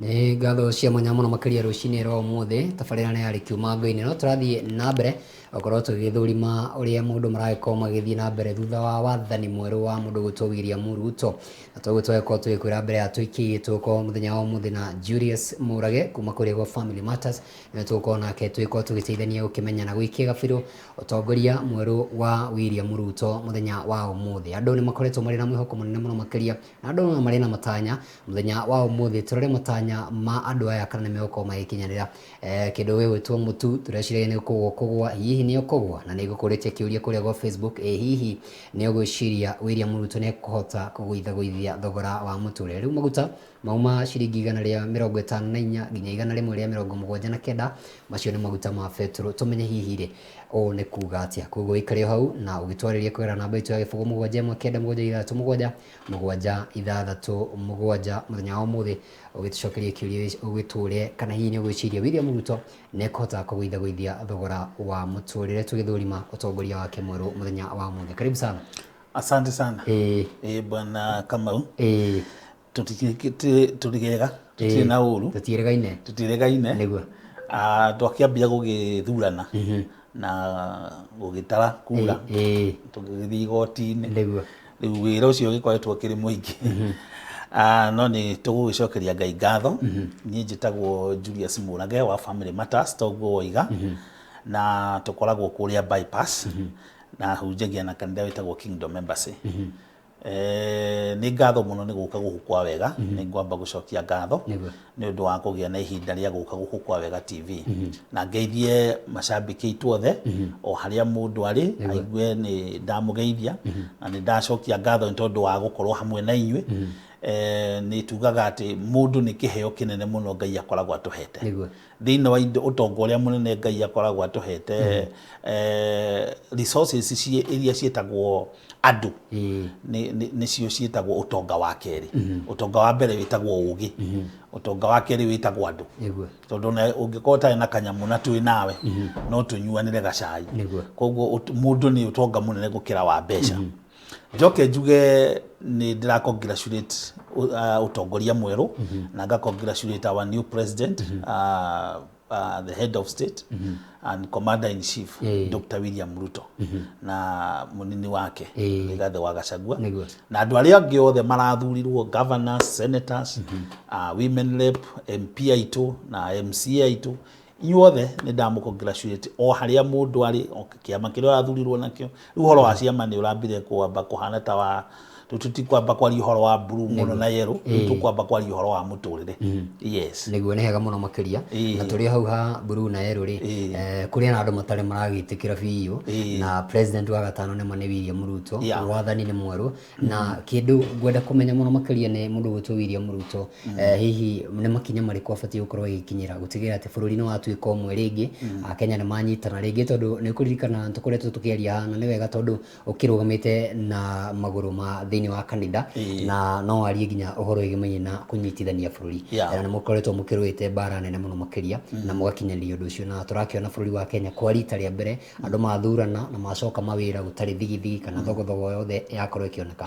Nĩ ngatho cia mwanya mũno makĩria rũcinĩ rwa ũmũthĩ. Tabarĩra nĩ yarĩ kiumango-inĩ, no tũrathiĩ na mbere gũkorwo tũgĩthũrima ũrĩa maũndũ maragĩkorwo magĩthiĩ na mbere thutha wa wathani mwerũ wa mũndũ ũgwĩtwo William Ruto. Na toguo twagĩkorwo tũgĩkwĩra mbere ya tũikĩirie, tũgũkorwo mũthenya wa ũmũthĩ na Julius Mũrage kuma kũrĩa gwa Family Matters. Nĩwe tũgũkorwo nake tũgĩkorwo tũgĩteithania gũkĩmenya na gũikia gabirũ ũtongoria mwerũ wa William Ruto mũthenya wa ũmũthĩ. Andũ nĩ makoretwo marĩ na mwĩhoko mũnene mũno makĩria, na andũ no marĩ na matanya mũthenya wa ũmũthĩ. Tũrore matanya ma andũ aya kana nĩ megũkorwo magĩkinyanĩra. Kĩndũ gĩgwĩtwo mũtu tũreciragia nĩ kũgwa kũgwa, hihi nĩ ũkũgwa? Na nĩ ngũkũrĩtie kĩũria kũrĩa gwa Facebook, ĩ hihi nĩ ũgwĩciria William Ruto nĩ ekũhota kũgũithagũithia thogora wa mũtũrĩre? Rĩu maguta mauma ciringi 154 nginya 179, macio nĩ maguta ma betũrũ. Tũmenye hihi rĩ, ũũ nĩ kuga atĩa? Koguo wĩikare o hau na ũgĩtwarĩrie kũgerera namba itũ ya 071 9 6 7 7 6 7 mũthenya wa ũmũthĩ, ũgĩtũcokeria kĩũria, ũgĩtũre kana hihi nĩ ũgwĩciria William Ruto nĩ ekũhota kũgũithagũithia thogora wa mũtũrĩre, tũgĩthũrima ũtongoria wake mwerũ mũthenya wa ũmũthĩ. Karibu sana. Asante sana. Bwana Kamau. Tũrigega, tũtirĩ na ũru. Tũtiĩrĩgaine. Tũtiĩrĩgaine. Nĩguo. Twakĩambia gũgĩthurana na gũgĩtara kura, tũgĩgĩthiĩ igoti-inĩ. Rĩu wĩra ũcio ũgĩkoretwo ũkĩrĩ mũingĩ. No nĩ tũgũgĩcokeria Ngai ngatho. Niĩ njĩtagwo Julius Mũrage wa Family Matters, toguo woiga, na tũkoragwo kũrĩa Bypass, na hunjagia na kanitha wĩtagwo Kingdom Embassy. Nĩ ngatho mũno nĩ gũka gũkũ kwa Wega. Nĩ ngwamba gũcokia ngatho nĩ ũndũ wa kũgĩa na ihinda rĩa gũka gũkũ kwa Wega TV, na ngeithie macambĩki aitũ othe o harĩa mũndũ arĩ, aigue nĩ ndamũgeithia na nĩ ndacokia ngatho nĩ tondũ wa gũkorwo hamwe na inyuĩ. Nĩ tugaga atĩ mũndũ nĩ kĩheo kĩnene mũno Ngai akoragwo atũhete. Thĩinĩ wa indo, ũtonga ũrĩa mũnene Ngai akoragwo atũhete, resources iria ciĩtagwo andũ, nĩcio ciĩtagwo ũtonga wa kerĩ. Ũtonga wa mbere wĩtagwo ũgĩ, ũtonga wa kerĩ wĩtagwo andũ, tondũ ona ũngĩkorwo ũtarĩ na kanyamũ na twĩ nawe no tũnyuanĩre gacai. Koguo mũndũ nĩ ũtonga mũnene gũkĩra wa mbeca. Njoke njuge nĩ ndĩra congratulate ũtongoria mwerũ, na nga congratulate our new president, the head of state and commander in chief, Dr. William Ruto, na mũnini wake Rigathĩ wa Gachagua, na andũ arĩa angĩ othe marathurirwo, governors, senators, women rep, MP aitũ na MCA aitũ, inyuothe nĩ ndamũ congratulate o harĩa mũndũ arĩ, o kĩama kĩrĩa ũrathurirwo nakĩo. Rĩu ũhoro wa ciama nĩ ũrambire kwamba kũhana ta wa rĩu, tũtikwamba kwaria ũhoro wa blue mũno na yellow, rĩu tũkwamba kwaria ũhoro wa mũtũrĩre, yes. Nĩguo, nĩ hega mũno makĩria. Na tũrĩ hau ha blue na yellow rĩ, kũrĩ na andũ matarĩ maragĩtĩkĩra biũ na president wa gatano nĩma nĩ William Ruto. Wathani nĩ mwerũ, na kĩndũ ngwenda kũmenya mũno makĩria nĩ mũndũ ũgwĩtwo William Ruto, hihi nĩ makinya marĩkũ abatiĩ gũkorwo agĩkinyĩra gũtigĩrĩra atĩ bũrũri nĩ watuĩka ũmwe rĩngĩ, Akenya nĩ manyitana rĩngĩ? Tondũ nĩ ũkũririkana tũkoretwo tũkĩaria haha, na nĩ wega tondũ ũkĩrũgamĩte na magũrũ ma thĩinĩ wa kanitha, na no warie nginya ũhoro wĩgĩmainie na kũnyitithania bũrũri. Na nĩ mũkoretwo mũkĩrũĩte mbara nene mũno makĩria na mũgakinyanĩria ũndũ ũcio, na tũrakĩona bũrũri wa Kenya kwa rita rĩa mbere andũ mathurana na macoka mawĩra gũtarĩ thigithigi kana thogothogo yothe yakorwo ĩkĩoneka.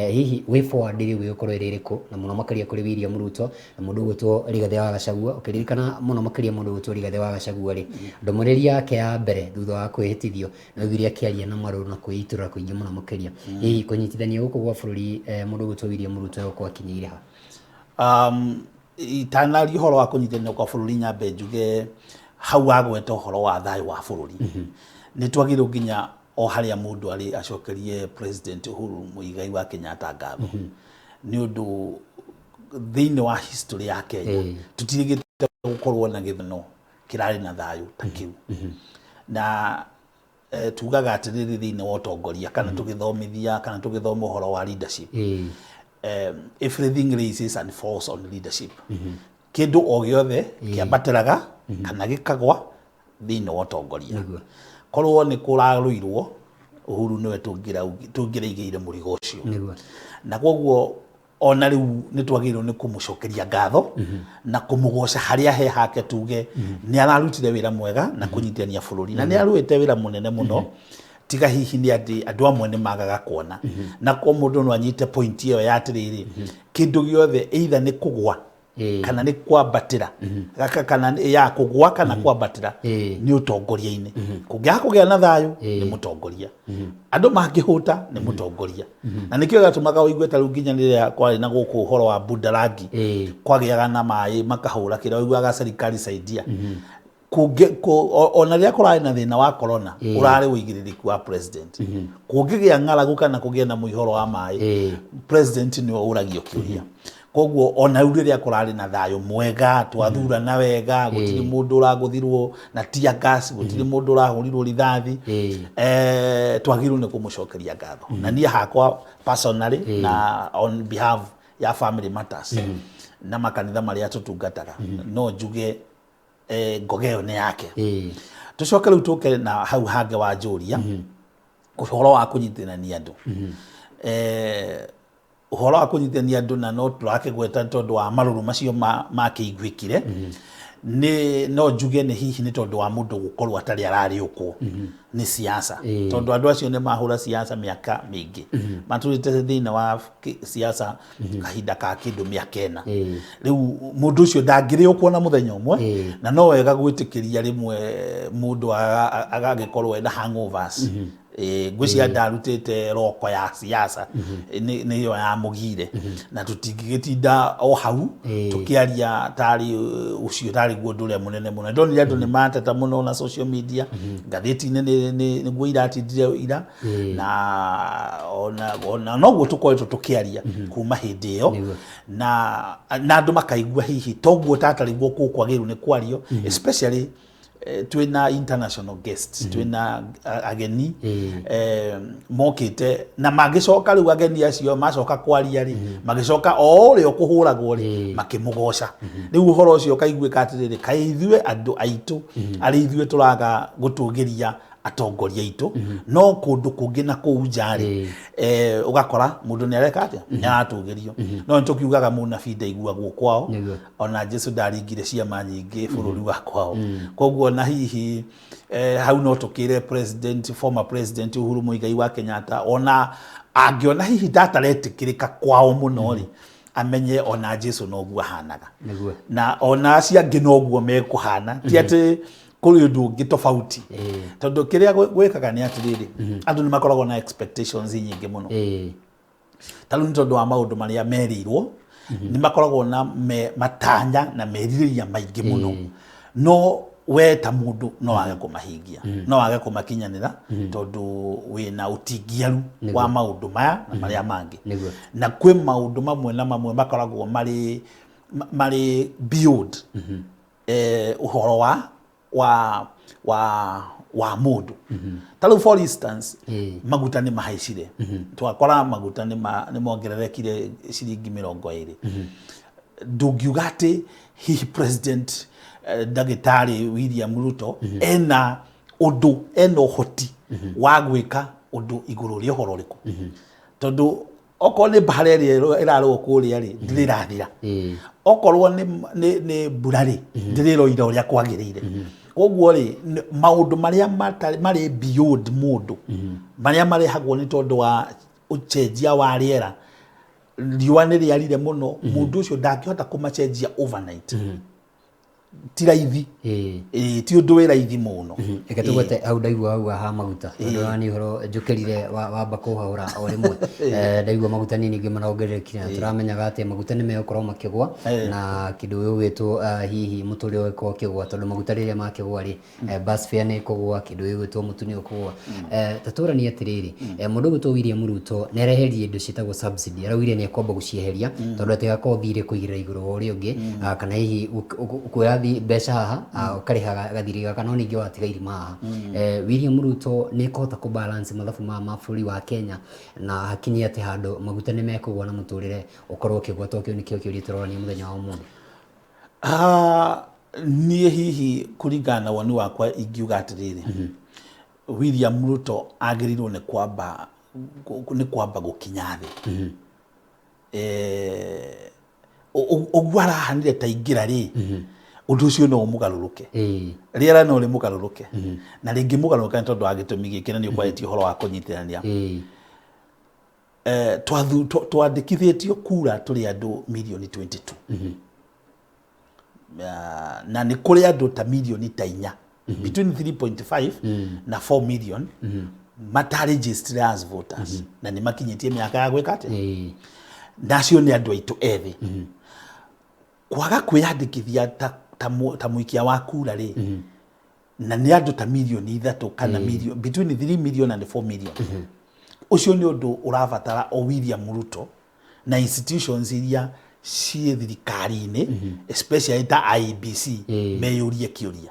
Hihi way forward rĩu ĩgũkorwo ĩrĩ ĩrĩkũ, na mũno makĩria kũrĩ William Ruto na mũndũ ũgwĩtwo Rigathĩ wa Gachagua? Ũkĩririkana mũno makĩria mũndũ ũgwĩtwo Rigathĩ wa Gachagua rĩ, ndũmĩrĩri yake ya mbere thutha wa kwĩhĩtithio nĩ augire akĩaria na marũrũ na kwĩitũrũra kũingĩ mũno makĩria. Hihi kũnyitithania gũkũ gwa bũrũri, mũndũ ũgwĩtwo William Ruto egũkorwo akinyĩire ha? Itanaria ũhoro wa kũnyitithania kwa bũrũri, nyambe njuge hau wagweta ũhoro wa thayũ wa bũrũri, nĩ twagĩrĩirwo nginya o harĩa mũndũ arĩ acokerie President Uhuru Muigai wa Kenyatta ngatho, nĩ ũndũ thĩinĩ wa history ya Kenya tũtirĩgĩte gũkorwo na gĩthurano kĩrarĩ na thayũ ta kĩu. Na tugaga atĩrĩrĩ, thĩinĩ wa ũtongoria kana tũgĩthomithia kana tũgĩthoma ũhoro wa leadership, everything raises and falls on leadership. Kĩndũ o gĩothe kĩambatĩraga kana gĩkagwa thĩinĩ wa ũtongoria. Korwo nĩ kũrarũirwo, Uhuru nĩwe tũngĩraigĩire mũrigo ũcio. Na koguo ona rĩu nĩ twagĩrĩirwo nĩ kũmũcokeria ngatho na kũmũgoca harĩa he hake, tuge nĩ ararutire wĩra mwega na kũnyitithania bũrũri, na nĩ arũĩte wĩra mũnene mũno, tiga hihi nĩ atĩ andũ amwe nĩ magaga kuona. Na kwa mũndũ no anyite point ĩyo ya atĩrĩrĩ, kĩndũ gĩothe either nĩ kũgwa Kana nĩ kwambatĩra, kana ya kũgwa kana kwambatĩra nĩ ũtongoria-inĩ. Kũngĩaga kũgĩa na thayũ, nĩ mũtongoria. Andũ mangĩhũta, nĩ mũtongoria. Na nĩkĩo gĩatũmaga ũigue ta rĩu nginya rĩrĩa kwarĩ na gũkũ ũhoro wa Budalangi, kwagĩaga na maĩ makahũra kĩrĩa ũiguaga serikali saidia. Ona rĩrĩa kũrarĩ na thĩna wa corona, ũrarĩ ũigĩrĩrĩki wa president. Kũngĩgĩa ng'aragu kana kũgĩe na mũihũro wa maĩ, president nĩwe ũragio kĩũria. Koguo ona rĩu rĩrĩa kũrarĩ na thayũ mwega, twathurana wega, gũtirĩ mũndũ ũragũthirwo na tear gas, gũtirĩ mũndũ ũrahũrirwo rithathi, twagĩrĩirwo nĩ kũmũcokeria ngatho. Na niĩ hakwa personally, na on behalf ya Family Matters na makanitha marĩa tũtungataga, no njuge ngoga ĩyo nĩ yake. Tũcoke rĩu tũke na hau hangĩ wa njũria, ũhoro wa kũnyitithania andũ. Ũhoro wa kũnyitithania andũ, na no tũrakĩgweta tondũ wa marũrũ macio makĩiguĩkire, nĩ no njuge nĩ hihi nĩ tondũ wa mũndũ gũkorwo atarĩ ararĩũkwo nĩ siasa, tondũ andũ acio nĩ mahũra siasa mĩaka mĩingĩ, matũrĩte thĩinĩ wa siasa kahinda ka kĩndũ mĩaka 4. Rĩu mũndũ ũcio ndangĩrĩũkwo na mũthenya ũmwe. Na no wega gwĩtĩkĩria rĩmwe mũndũ agagĩkorwo ena hangovers. Ngwĩciria ndarutĩte roko ya siasa nĩyo yamũgire, na tũtingĩgĩtinda o hau tũkĩaria tarĩ ũcio tarĩ guo ũndũ ũrĩa mũnene mũno. Ndonire andũ nĩ mateta mũno na social media, ngathĩti-inĩ nĩguo iratindire ira, na ona noguo tũkoretwo tũkĩaria kuma hĩndĩ ĩyo. Na andũ makaigua hihi toguo tatarĩ guo kũkwagĩrĩirwo nĩ kwario, especially twĩna international guests, twĩna ageni mokĩte, na magĩcoka rĩu ageni acio macoka kwaria rĩ, magĩcoka o ũrĩa ũkũhũragwo rĩ, makĩmũgoca. Rĩu ũhoro ũcio ũkaiguĩka atĩrĩrĩ, kaĩ ithuĩ andũ aitũ arĩ ithuĩ tũraga gũtũgĩria atongoria aitũ, no kũndũ kũngĩ na kũu nja rĩ, ũgakora mũndũ nĩ areka atĩa, nĩ aratũgĩrio. No nĩ tũkiugaga mũnabii ndaiguagwo kwao. Ona Jesu ndaringire ciama nyingĩ bũrũri wa kwao. Koguo na hihi hau no tũkĩre president, former president Uhuru Muigai wa Kenyatta, ona angĩona hihi ndataretĩkĩrĩka kwao mũno rĩ, amenye ona Jesu noguo ahanaga. Na ona acio angĩ noguo mekũhana, ti atĩ kũrĩ ũndũ ũngĩ tofauti. Tondũ kĩrĩa gwĩkaga nĩ atĩrĩrĩ, andũ nĩ makoragwo na expectations nyingĩ mũno. Ta rĩu nĩ tondũ wa maũndũ marĩa merĩirwo, nĩ makoragwo na matanya na merirĩria maingĩ mũno, no we ta mũndũ no wage kũmahingia, no wage kũmakinyanĩra, tondũ wĩna ũtingiaru wa maũndũ maya na marĩa mangĩ. Na kwĩ maũndũ mamwe na mamwe makoragwo marĩ beyond ũhoro wa mũndũ. Ta rĩu for instance, maguta nĩ mahaicire, twakora maguta nĩ mongererekire ciringi 20. Ndũngiuga atĩ hihi president ndagĩtarĩ William Ruto ena ũndũ, ena ũhoti wa gwĩka ũndũ igũrũ rĩa ũhoro ũrĩkũ, tondũ okorwo nĩ mbara ĩrĩa ĩrarũo kũrĩa rĩ, ndĩrĩ ĩrathira. Okorwo nĩ mbura rĩ, ndĩrĩ ĩroira ũrĩa kwagĩrĩire. Koguo rĩ, maũndũ marĩa marĩ beyond mũndũ, marĩa marehagwo nĩ tondũ wa ũcenjia wa rĩera, riũa nĩ rĩarire mũno, mũndũ ũcio ndangĩhota kũmacenjia overnight. Ti raithi. Ĩĩ, ti ũndũ wĩ raithi mũno. Reke tũgwete hau ndaigua wauga ha maguta, tondũ wa nĩ ũhoro njũkĩrire wamba kũhahũra o rĩmwe. Ndaigua maguta nĩ ningĩ marongererekire, na tũramenyaga atĩ maguta nĩ megũkorwo makĩgwa, na kĩndũ gĩgwĩtwo hihi mũtũrĩre ũgĩkorwo ũkĩgwa, tondũ maguta rĩrĩa makĩgwa rĩ, bus fare nĩ ĩkũgwa, kĩndũ gĩgwĩtwo mũtu nĩ ũkũgwa. Ta tũranie atĩrĩrĩ, mũndũ ũgwĩtwo William Ruto nĩ areherie indo ciĩtagwo subsidy, araugire nĩ ekwamba gũcieheria tondũ atigakorwo thirĩ kũigĩrĩra igũrũ wa ũrĩa ũngĩ, kana hihi ũkuoya mbeca haha, ũkarĩha gathirĩ gaka, no ningĩ watiga irima haha. William Ruto nĩ ekũhota kũ balance mathabu maya ma bũrũri wa Kenya na hakinyie atĩ handũ maguta nĩ mekũgwa na mũtũrĩre ũkorwo ũkĩgwa? Tondũ kĩu nĩkĩo kĩũria tũrorania mũthenya wa ũmũthĩ. Niĩ hihi kũringana na woni wakwa ingiuga atĩrĩrĩ, William Ruto agĩrĩirwo nĩ kwamba gũkinya thĩ. Ũguo arahanire ta ingĩra rĩ, ũndũ ũcio no ũmũgarũrũke. Rĩera no rĩmũgarũrũke, na rĩngĩmũgarũrũka nĩ tondũ wa gĩtũmi gĩkĩ, na nĩ ũkwarĩtie ũhoro wa kũnyitithania. Twandĩkithĩtio kura tũrĩ andũ mirioni 22. Na nĩ kũrĩ andũ ta milioni ta 4, between 3.5 na 4 million, mataregistered as voters na nĩ makinyĩtie mĩaka ya gwĩka atĩa. Na acio nĩ andũ aitũ ethĩ. Kwaga kwĩyandĩkithia ta mũikia wa kura rĩ, na nĩ andũ ta milioni 3 kana million, between 3 million and 4 million. Ũcio nĩ ũndũ ũrabatara o William Ruto na institutions iria ciĩ thirikari-inĩ, especially ta IEBC, meyũrie kĩũria,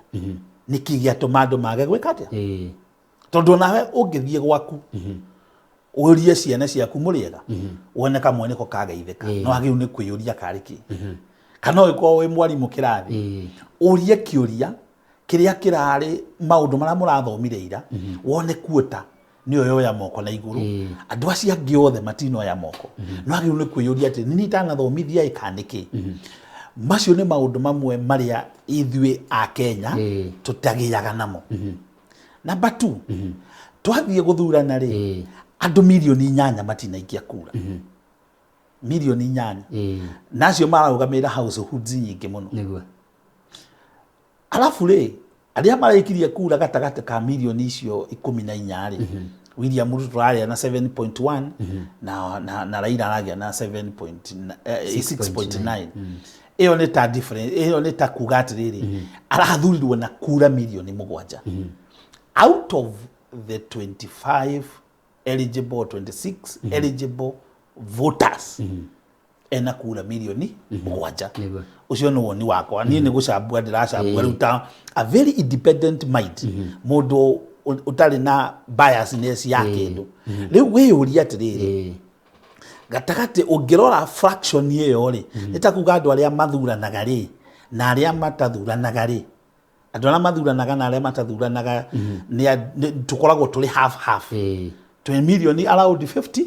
nĩkĩ gĩatũma andũ mage gwĩka atĩa? Tondũ onawe ũngĩthiĩ gwaku ũrie ciana ciaku, "Mũrĩega?" wone kamwe nĩko kageithĩka. No wagĩrĩirwo nĩ kwĩyũria karĩ kĩ. Kana ũgĩkorwo wĩ mwarimũ kĩrathi, ũrie kĩũria kĩrĩa kĩrarĩ maũndũ marĩa mũrathomire ira, wone kuota nĩyo yoya moko na igũrũ. Andũ acio angĩ othe matinoya moko. No wagĩrĩirwo nĩ kwĩyũria atĩ nĩ itanathomithia ĩ kana nĩkĩ. Macio nĩ maũndũ mamwe marĩa ithuĩ a Kenya tũtagĩaga namo. Number two, twathiĩ gũthurana rĩ, andũ milioni 8 matinaikia kura, milioni 8, na acio mararũgamĩrĩra households nyingĩ mũno. Alafu rĩ, arĩa maraikirie kura gatagatĩ ka milioni icio 14 rĩ, William Ruto aragĩa na 7.1 na Raila aragĩa na 7. 6.9. Ĩyo nĩ ta difference, ĩyo nĩ ta kuga atĩrĩrĩ, arathurirwo na kura milioni 7 out of the 25 eligible or 26 eligible voters, ena kura milioni 7. Ũcio nĩ woni wakwa. Niĩ nĩ gũcambua ndĩracambua rĩu ta a very independent mind, mũndũ ũtarĩ na biasness ya kĩndũ. Rĩu wĩyũrie atĩrĩrĩ, gatagatĩ ũngĩrora fraction ĩyo rĩ, nĩ ta kuga andũ arĩa mathuranaga rĩ na arĩa matathuranaga rĩ, andũ arĩa mathuranaga na arĩa matathuranaga nĩ tũkoragwo tũrĩ half half. Twĩ milioni around 50,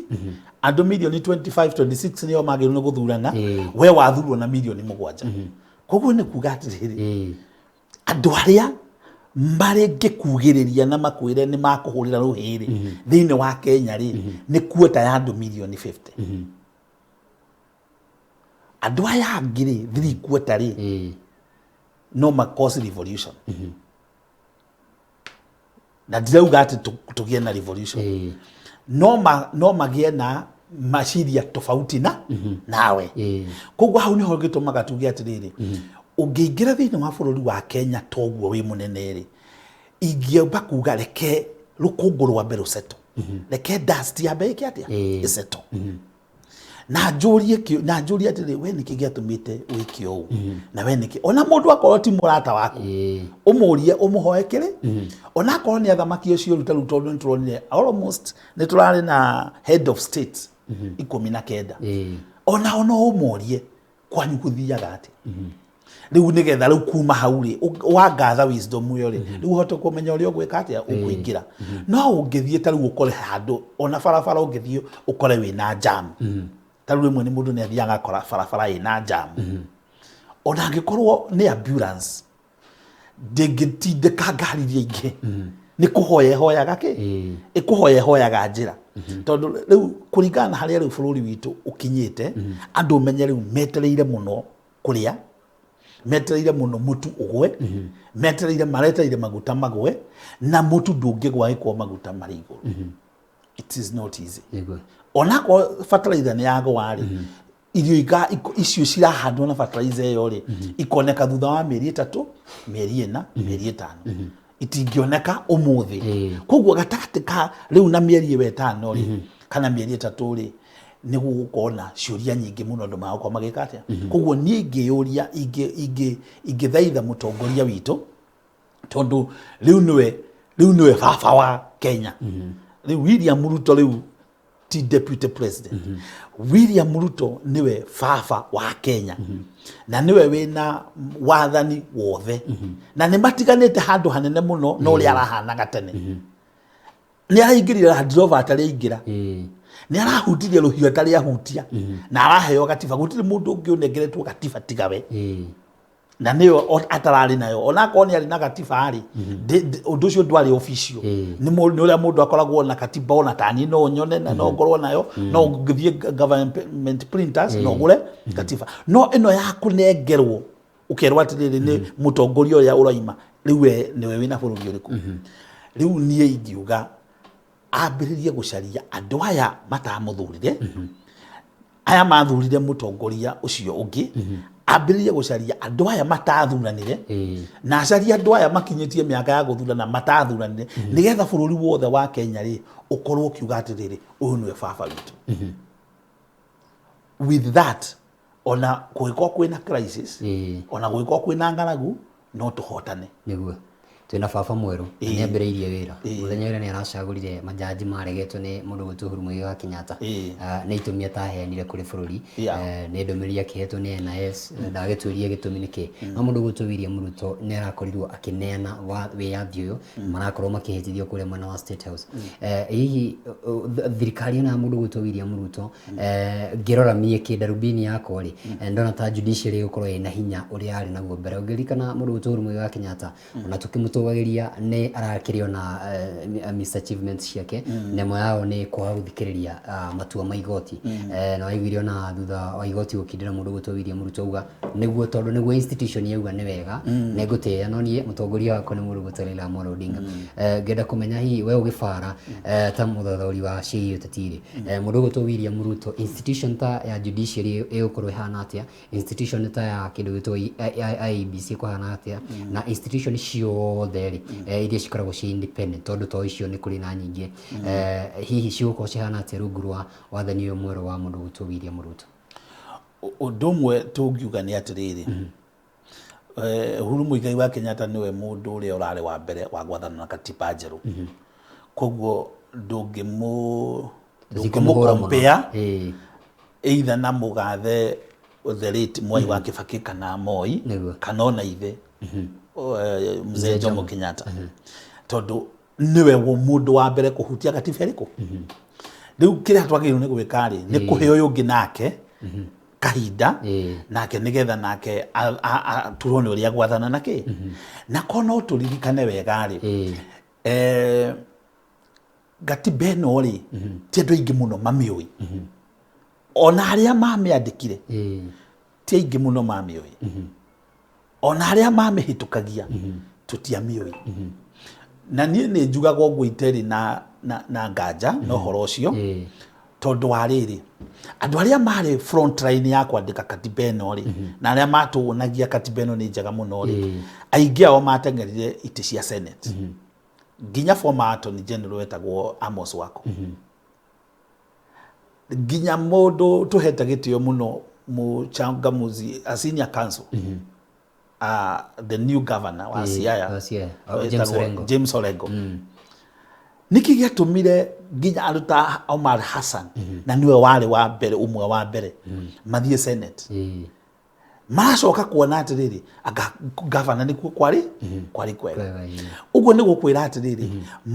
andũ milioni 25 26 nĩo magĩrĩirwo nĩ gũthurana. We wathurwo na milioni 7. Koguo nĩ kuga atĩrĩrĩ, andũ arĩa marĩngĩkugĩrĩria na makwĩre nĩ makũhũrĩra rũhĩ rĩ thĩinĩ wa Kenya rĩ, nĩ kuota ya andũ milioni 50. Andũ aya angĩ rĩ, three quarter rĩ, no ma cause revolution. Na ndirauga atĩ tũgĩe na revolution, no magĩe na maciria tofauti na nawe. Koguo hau niho gĩtũmaga tuge atĩrĩrĩ, ũngĩingĩra thĩinĩ wa bũrũri wa Kenya toguo wĩ mũnene rĩ, ingĩamba kuga reke rũkũngũ rwambe rũceto, reke dust yambe ĩke atĩa? Ĩceto. Na njũrie atĩrĩ, we nĩkĩ gĩatũmĩte wĩke ũũ? Na we nĩkĩ? Ona mũndũ akorwo ti mũrata waku, ũmũrie, ũmũhoe kĩrĩ, ona akorwo nĩ athamaki ũcio rĩu. Ta rĩu tondũ nĩ tũronire almost nĩ tũrarĩ na head of state 19, onao no ũmorie kwanyu gũthiaga atĩa rĩu, nĩgetha rĩu kuma hau rĩ, wangatha wisdom ĩyo rĩ, rĩu ũhote kũmenya ũrĩa ũgwĩka atĩa ũkũingĩra. No ũngĩthiĩ ta rĩu ũkore handũ, ona barabara ũngĩthiĩ ũkore wĩna jam, ta rĩu rĩmwe nĩ mũndũ nĩ athiaga akora barabara ĩna jam, ona angĩkorwo nĩ ambulance ndĩngĩtindĩka ngari iria ingĩ, nĩ kũhoya ĩhoyaga kĩ, ĩkũhoya ĩhoyaga njĩra. Tondũ rĩu kũringana na harĩa rĩu bũrũri witũ ũkinyĩte, andũ ũmenye rĩu metereire mũno kũrĩa, metereire mũno mũtu ũgwe, metereire, maretereire maguta magwe, na mũtu ndũngĩgwa ĩkorwo maguta marĩ igũrũ. It is not easy. Onakorwo fertilizer nĩ yagwa rĩ, irio icio cirahandwo na fertilizer ĩyo rĩ, ikoneka thutha wa mĩeri 3, mĩeri 4, mĩeri 5, itingĩoneka ũmũthĩ. Koguo gatagatĩ ka rĩu na mĩeri ĩyo 5 rĩ, kana mĩeri 3 rĩ, nĩ gũgũkorwo na ciũria nyingĩ mũno andũ magũkorwo magĩka atĩa. Koguo niĩ ingĩyũria, ingĩthaitha mũtongoria witũ, tondũ rĩu nĩwe baba wa Kenya. Rĩu William Ruto rĩu ti deputy president, William Ruto nĩwe baba wa Kenya na nĩwe wĩna wathani wothe, na nĩ matiganĩte handũ hanene mũno na ũrĩa arahanaga tene. Nĩ araingĩrire Land Rover atarĩ aingĩra, nĩ arahutirie rũhiũ atarĩ ahutia, na araheo gatiba. Gũtirĩ mũndũ ũngĩ ũnengeretwo gatiba tiga we, na nĩyo atararĩ nayo. Onakorwo nĩ arĩ na gatiba rĩ, ũndũ ũcio ndwarĩ official. Nĩ ũrĩa mũndũ akoragwo na katiba, ona tani no nyone na no ngorwo nayo, no ngĩthiĩ government printers no ngũre katiba, no ĩno ya kũnengerwo. Ũkerwo atĩrĩrĩ, nĩ mũtongoria ũrĩa ũraima rĩu, we nĩwe wĩna bũrũri ũrĩkũ rĩu? Niĩ ingiuga ambĩrĩrie gũcaria andũ aya matamũthurire, aya mathurire mũtongoria ũcio ũngĩ, ambĩrĩrie gũcaria andũ aya matathuranire, na acarie andũ aya makinyĩtie mĩaka ya gũthurana matathuranire, nĩgetha bũrũri wothe wa Kenya rĩ ũkorwo ũkiuga atĩrĩrĩ, ũyũ nĩwe baba witũ. With that, ona kũngĩkorwo kwĩna crisis, ona kũngĩkorwo kwĩna ng'aragu, no tũhotane. Nĩguo twĩna baba mwerũ na nĩ ambĩrĩirie wĩra. Mũthenya ũrĩa nĩ aracagũrire majaji maregetwo nĩ mũndũ gwĩtwo Uhuru Muigai wa Kenyatta. Nĩ itũmi ataheanire kũrĩ bũrũri. Nĩ ndũmĩrĩri akĩhetwo nĩ NIS, ndagĩtuĩrie gĩtũmi nĩkĩ, no mũndũ gwĩtwo William Ruto nĩ arakorirwo akĩneana wa wĩyathi ũyũ marakorwo makĩhĩtithio kũrĩa mwena wa State House. Hihi thirikari ĩno ya mũndũ gwĩtwo William Ruto, ngĩrora niĩ kĩndarubini yakwa rĩ, ndona ta judiciary ĩgũkorwo ĩna hinya ũrĩa yarĩ naguo mbere? Ũngĩririkana, mũndũ gwĩtwo Uhuru Muigai wa Kenyatta, ona tũkĩmũtũgagĩria, nĩ arakĩrĩ ona miss achievements ciake, na ĩmwe yao nĩ kwaga gũthikĩrĩria matua ma igoti. Na waiguire ona thutha wa igoti gũkindĩra, mũndũ gwĩtwo William Ruto auga nĩguo, tondũ nĩguo institution yauga nĩ wega, nĩ ngũtĩĩa, no niĩ mũtongoria wakwa nĩ mũndũ gwĩtwo Raila Amolo Odinga. Ngenda kũmenya hihi we ũgĩbara ta mũthathaũri wa ciĩgiĩ ũteti rĩ, mũndũ ũgwĩtwo William Ruto, institution ta ya judiciary ĩgũkorwo ĩhana atĩa, institution ta ya kĩndũ gĩtwo IEBC ĩkũhana atĩa, na institution ciothe rĩ, iria cikoragwo ciĩ independent, tondũ to icio, nĩ kũrĩ na nyingĩ, hihi cigũkorwo cihana atĩa rungu rwa wathani ũyũ mwerũ wa mũndũ ũgwĩtwo William Ruto? Ũndũ ũmwe tũngiuga nĩ atĩrĩrĩ, Uhuru Muigai wa Kenyatta nĩwe mũndũ ũrĩa ũrarĩ wa mbere wa gwathana na katiba njerũ, koguo ndũngĩmũ Tũtikũmũhũra mũno. Ndũngĩmũcompare either na mũgathe the late Mwai wa Kibaki kana Moi kana ona ithe mzee Jomo Kenyatta, tondũ nĩwe mũndũ wa mbere kũhutia katiba ĩrĩkũ. Rĩu kĩrĩa twagĩrĩirwo nĩ gwĩka rĩ, nĩ kũhe ũyũ ũngĩ nake kahinda nake, nĩgetha nake turone ũrĩa gwathana na kĩ. Na ko no tũririkane wega rĩ, gatiba ĩno rĩ, ti andũ aingĩ mũno mamĩũĩ, ona arĩa mamĩandĩkire ti aingĩ mũno mamĩũĩ, ona arĩa mamĩhĩtũkagia tũtiamĩũĩ. Na niĩ nĩ njugaga ũguo iterĩ na nganja na ũhoro ũcio, tondũ wa rĩrĩ, andũ arĩa marĩ front line ya kwandĩka katiba ĩno rĩ, na arĩa matũonagia katiba ĩno nĩ njega mũno rĩ, aingĩ ao mateng'erire itĩ cia Senate, nginya former Attorney General wetagwo Amos Wako, nginya mũndũ tũhete gĩtĩo mũno, mũchangamuzi, a senior counsel, the new governor wa Siaya, wa Siaya. Oh, James wetagwo Orengo. James Orengo. Nĩkĩ gĩatũmire nginya andũ ta Omar Hassan, na nĩwe warĩ wa mbere, ũmwe wa mbere mathiĩ Senate, maracoka kuona atĩrĩrĩ, anga gavana nĩkuo kwarĩ kwega? Kwega, ĩĩ. Ũguo nĩ gũkwĩra atĩrĩrĩ,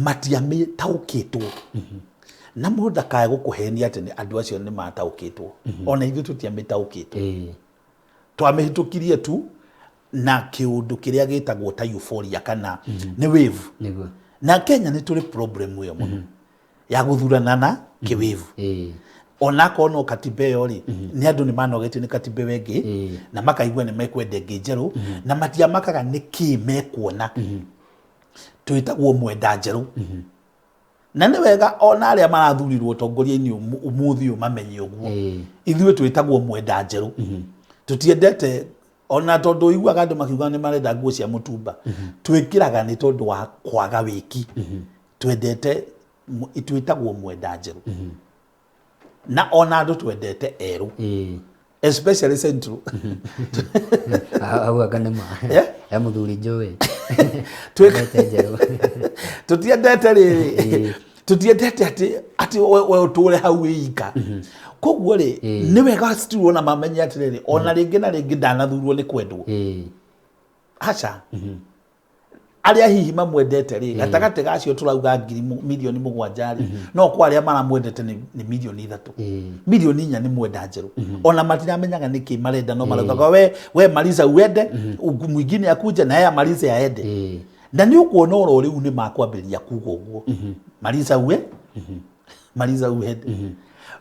matiamĩtaũkĩtwo, na mũndũ ndakae gũkũhenia atĩ nĩ andũ acio nĩ mataũkĩtwo. Ona ithuĩ tũtiamĩtaũkĩtwo. Twamĩhĩtũkirie tu na kĩũndũ kĩrĩa gĩtagwo ta euphoria kana nĩ wave. Na Kenya nĩ tũrĩ problem ĩyo mũno ya gũthurana na kĩwĩvu. Onakorwo no katiba ĩyo rĩ, nĩ andũ nĩ manogetio nĩ katiba ĩyo ĩngĩ, na makaigua nĩ mekwenda ĩngĩ njerũ, na matiamakaga nĩ kĩ mekuona. Twĩtagwo mwenda njerũ, na nĩ wega ona arĩa marathurirwo ũtongoria-inĩ ũmũthĩ ũyũ mamenye ũguo. Ithuĩ twĩtagwo mwenda njerũ, tũtiendete ona tondũ ũiguaga andũ makiuga nĩ marenda nguo cia mũtumba, twĩkĩraga nĩ tondũ wa kwaga wĩki. Twendete twĩtagwo mwenda njerũ, na ona andũ twendete erũ, especially Central. Hau anga nĩ ma. Yeah? He mũthuri njũĩ Twendete njerũ. Tũtiendete rĩrĩ, tũtiendete atĩ we ũtũre hau wĩ ika. Koguo rĩ, nĩ wega still ona mamenye atĩrĩrĩ, ona rĩngĩ na rĩngĩ ndanathurwo nĩ kwendwo. Aca, arĩa hihi mamwendete rĩ, gatagatĩ gacio tũrauga ngiri 7 million rĩ, no kwa arĩa maramwendete nĩ 3 million, 4 million nĩ mwenda njerũ. Ona matiramenyaga nĩkĩ marenda, no maraugaga we maliza uende, mwingine akuje na yeye amalize aende. Na nĩ ũkuona oro rĩu nĩ makwambĩrĩria kuga ũguo, maliza uwe, maliza uende.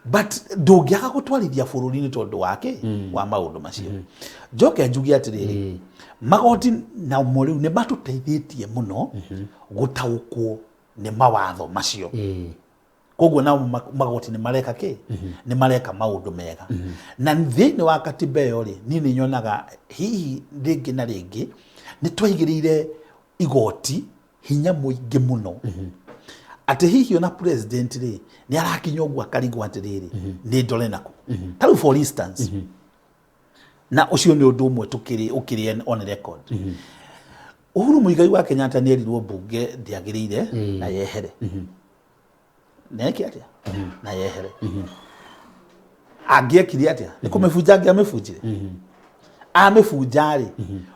But ndũngĩaga gũtwarithia bũrũri nĩ tondũ wake wa maũndũ macio. Njoke njuge atĩrĩrĩ, magoti namo rĩu nĩ matũteithĩtie mũno gũtaũkwo nĩ mawatho macio. Koguo nao magoti nĩ mareka kĩ? Nĩ mareka maũndũ mega. Na thĩinĩ wa katiba ĩyo rĩ, niĩ nĩ nyonaga hihi rĩngĩ na rĩngĩ nĩ twaigĩrĩire igoti hinya mũingĩ mũno. Atĩ hihi ona president rĩ, nĩ arakinya ũguo akarigwo atĩrĩrĩ, nĩ ndore nakũ. Ta rĩu for instance, na ũcio nĩ ũndũ ũmwe tũkĩrĩ ũkĩrĩ on record. Uhuru Muigai wa Kenyatta nĩ erirwo mbunge ndĩagĩrĩire na yehere. Neke atĩa? Na yehere. Angĩekire atĩa? Nĩ kũmĩbunja angĩamĩbunjire. Amĩbunja rĩ,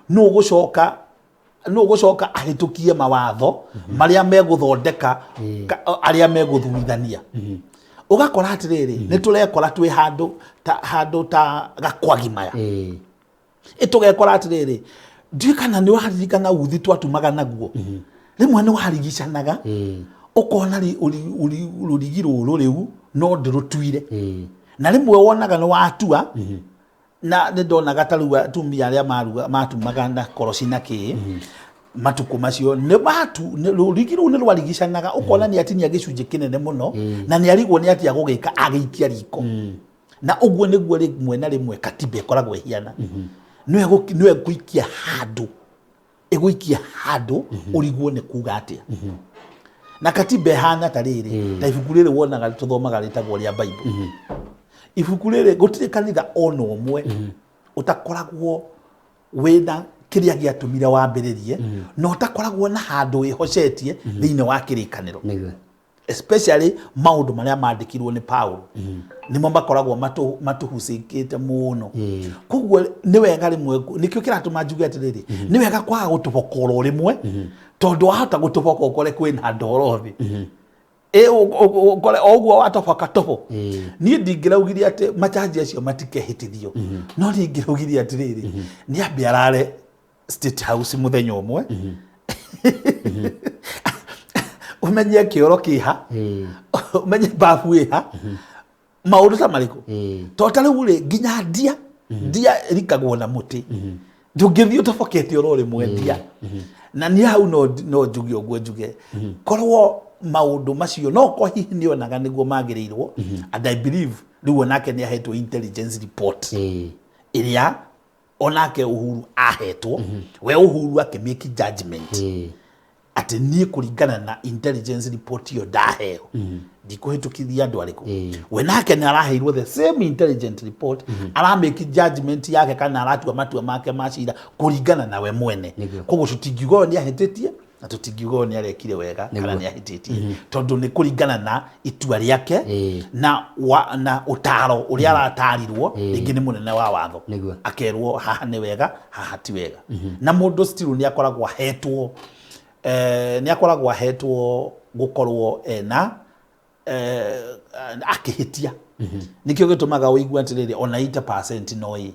nũ ũgũcoka ahĩtũkie mawatho marĩa megũthondeka arĩa megũthurithania. Ũgakora atĩrĩrĩ, nĩ tũrekora twĩ handũ ta gakwagi maya. Ĩtũgekora atĩrĩrĩ, ndiũĩ kana nĩ ũraririkana uthi twatumaga naguo. Rĩmwe nĩ warigicanaga, ũkona rũrigi rũrũ rĩu no ndĩrũtuire. Na rĩmwe wonaga nĩ watua, na nĩ ndonaga ta rĩu atumia arĩa matumaga na koroci na kĩ, matukũ macio nĩ rũrigi rũu nĩ rwarigicanaga, ũkona nĩ atinia gĩcunjĩ kĩnene mũno, na nĩ arigwo nĩ atĩa gũgĩka agĩikia riko. Na ũguo nĩguo rĩmwe na rĩmwe katiba ĩkoragwo ĩhiana. Nĩwe ĩgũikia handũ, ĩgũikia handũ ũrigwo nĩ kuga atĩa. Na katiba ĩhana ta rĩrĩ, ta ibuku rĩrĩ wonaga tũthomaga rĩtagwo rĩa Bible. Ibuku rĩrĩ gũtirĩ kanitha ona ũmwe ũtakoragwo wĩna kĩrĩa gĩatũmire wambĩrĩrie, na ũtakoragwo na handũ wĩhocetie thĩinĩ wa kĩrĩkanĩro. Especially maũndũ marĩa mandĩkirwo nĩ Paul, nĩmo makoragwo matũhucĩkĩte mũno. Koguo nĩ wega rĩmwe, nĩkĩo kĩratũma njuge atĩrĩrĩ, nĩ wega kwaga gũtũboka oro rĩmwe, tondũ wahota gũtũboka ũkore kwĩna ndoro thĩ. Ũkore o ũguo watoboka tobo. Niĩ ndingĩraugire atĩ machaji acio matikehĩtithio, no niĩ ingĩraugire atĩrĩrĩ, nĩ ambe arare State House mũthenya ũmwe, ũmenye kĩoro kĩha, ũmenye babu ĩha, maũndũ ta marĩkũ. To ta rĩu rĩ, nginya ndia ĩrikagwo na mũtĩ, ndũngĩthiĩ ũtobokete oro rĩmwe ndia. Na niĩ hau no njuge ũguo njuge, korwo maũndũ macio no ko hihi nĩonaga nĩguo magĩrĩirwo, and I believe rĩu onake nĩ ahetwo intelligence report ĩrĩa onake Uhuru ahetwo, we Uhuru akĩmake judgment atĩ niĩ kũringana na intelligence report ĩyo ndaheo, ndikũhĩtũkithia andũ arĩkũ. We nake nĩ araheirwo the same intelligent report, aramake judgment yake kana aratua matua make ma cira kũringana na we mwene. Koguo tũtingiuga ũyũ nĩ ahĩtĩtie na tũtingiuga ũyũ nĩ arekire wega kana nĩ ahĩtĩtie, tondũ nĩ kũringana na itua rĩake na ũtaro ũrĩa aratarirwo rĩngĩ nĩ mũnene wa watho, akerwo haha nĩ wega, haha ti wega. Na mũndũ still nĩ akoragwo ahetwo nĩ akoragwo ahetwo gũkorwo ena akĩhĩtia. Nĩkĩo gĩtũmaga ũigue atĩrĩrĩ, ona 80% no ĩ.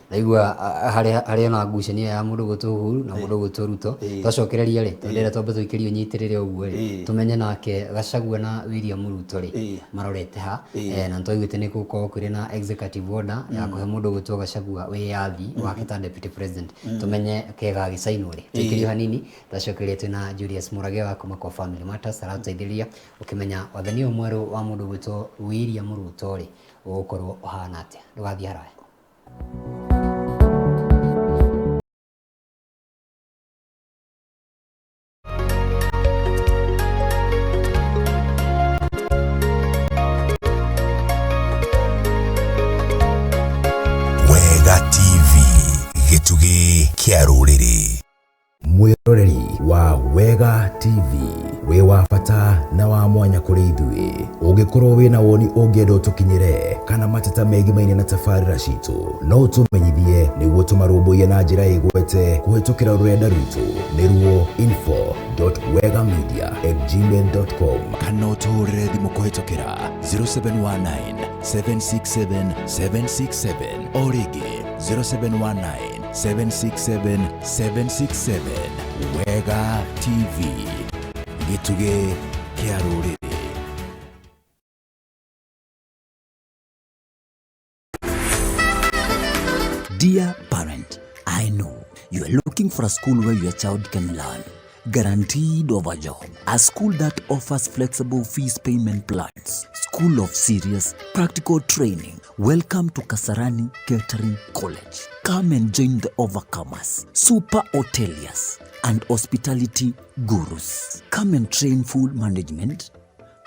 Ndaigua harĩ ona ngucanio ya mũndũ gwĩtwo Uhuru na mũndũ gwĩtwo Ruto. Twacokereria rĩ, tondũ twambe tũikĩrie ũnyitĩrĩre ũguo rĩ, tũmenye nake Gachagua na William Ruto rĩ, marorete ha. Na nĩtwaiguĩte nĩ gũkorwo kũrĩ na executive order ya kũhe mũndũ gwĩtwo Gachagua wĩyathi wake ta deputy president. Tũmenye ke gagĩcainwo rĩ. Tũikĩrio hanini, twacokereria twĩna Julius Murage wa kuma kwa Family Matters aratũteithĩrĩria ũkĩmenya wathani ũyũ mwerũ wa mũndũ gwĩtwo William Ruto rĩ, ũgũkorwo ũhana atĩa. Ndũgathiĩ haraya. Wega TV, gĩtugĩ kĩa rũrĩrĩ. Mwĩroreri wa Wega TV wĩ wa bata na wa mwanya kũrĩ ithuĩ. Ũngĩkorwo wĩna woni ũngĩenda ũtũkinyĩre kana mateta megimaine na tabarĩra citũ, no ũtũmenyithie nĩguo tũmarũmbũiye na njĩra ĩgwete kũhĩtũkĩra rũrenda rwitũ nĩruo info.wegamedia@gmail.com kana ũtũhũrĩre thimũ kũhĩtũkĩra 0719 767 767 o rĩngĩ 0719 767 767. Wega TV, gĩtugĩ kĩa rũrĩrĩ. Dear parent, I know you are looking for a school where your child can learn, guaranteed of a job, a school that offers flexible fees payment plans, school of serious practical training. Welcome to Kasarani Catering College. Come and join the overcomers, super hoteliers, and hospitality gurus. Come and train food management,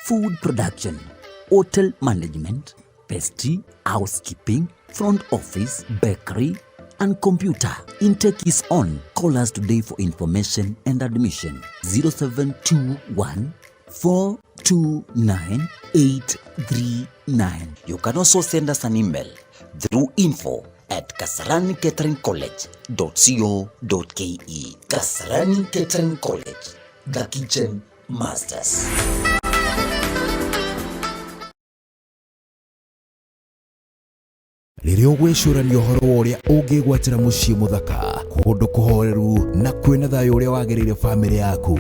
food production, hotel management, pastry, housekeeping, front office, bakery, and computer. Intake is on. Call us today for information and admission. 0721 429 839. You can also send us an email through info@kasaranicateringcollege.co.ke. Kasarani Catering College, the kitchen masters. Rĩrĩa ũgwĩcũrania ũhoro wa ũrĩa ũngĩgwatĩra mũciĩ mũthaka, kũndũ kũhoreru na kwĩna thayũ ũrĩa wagĩrĩire bamĩrĩ yaku,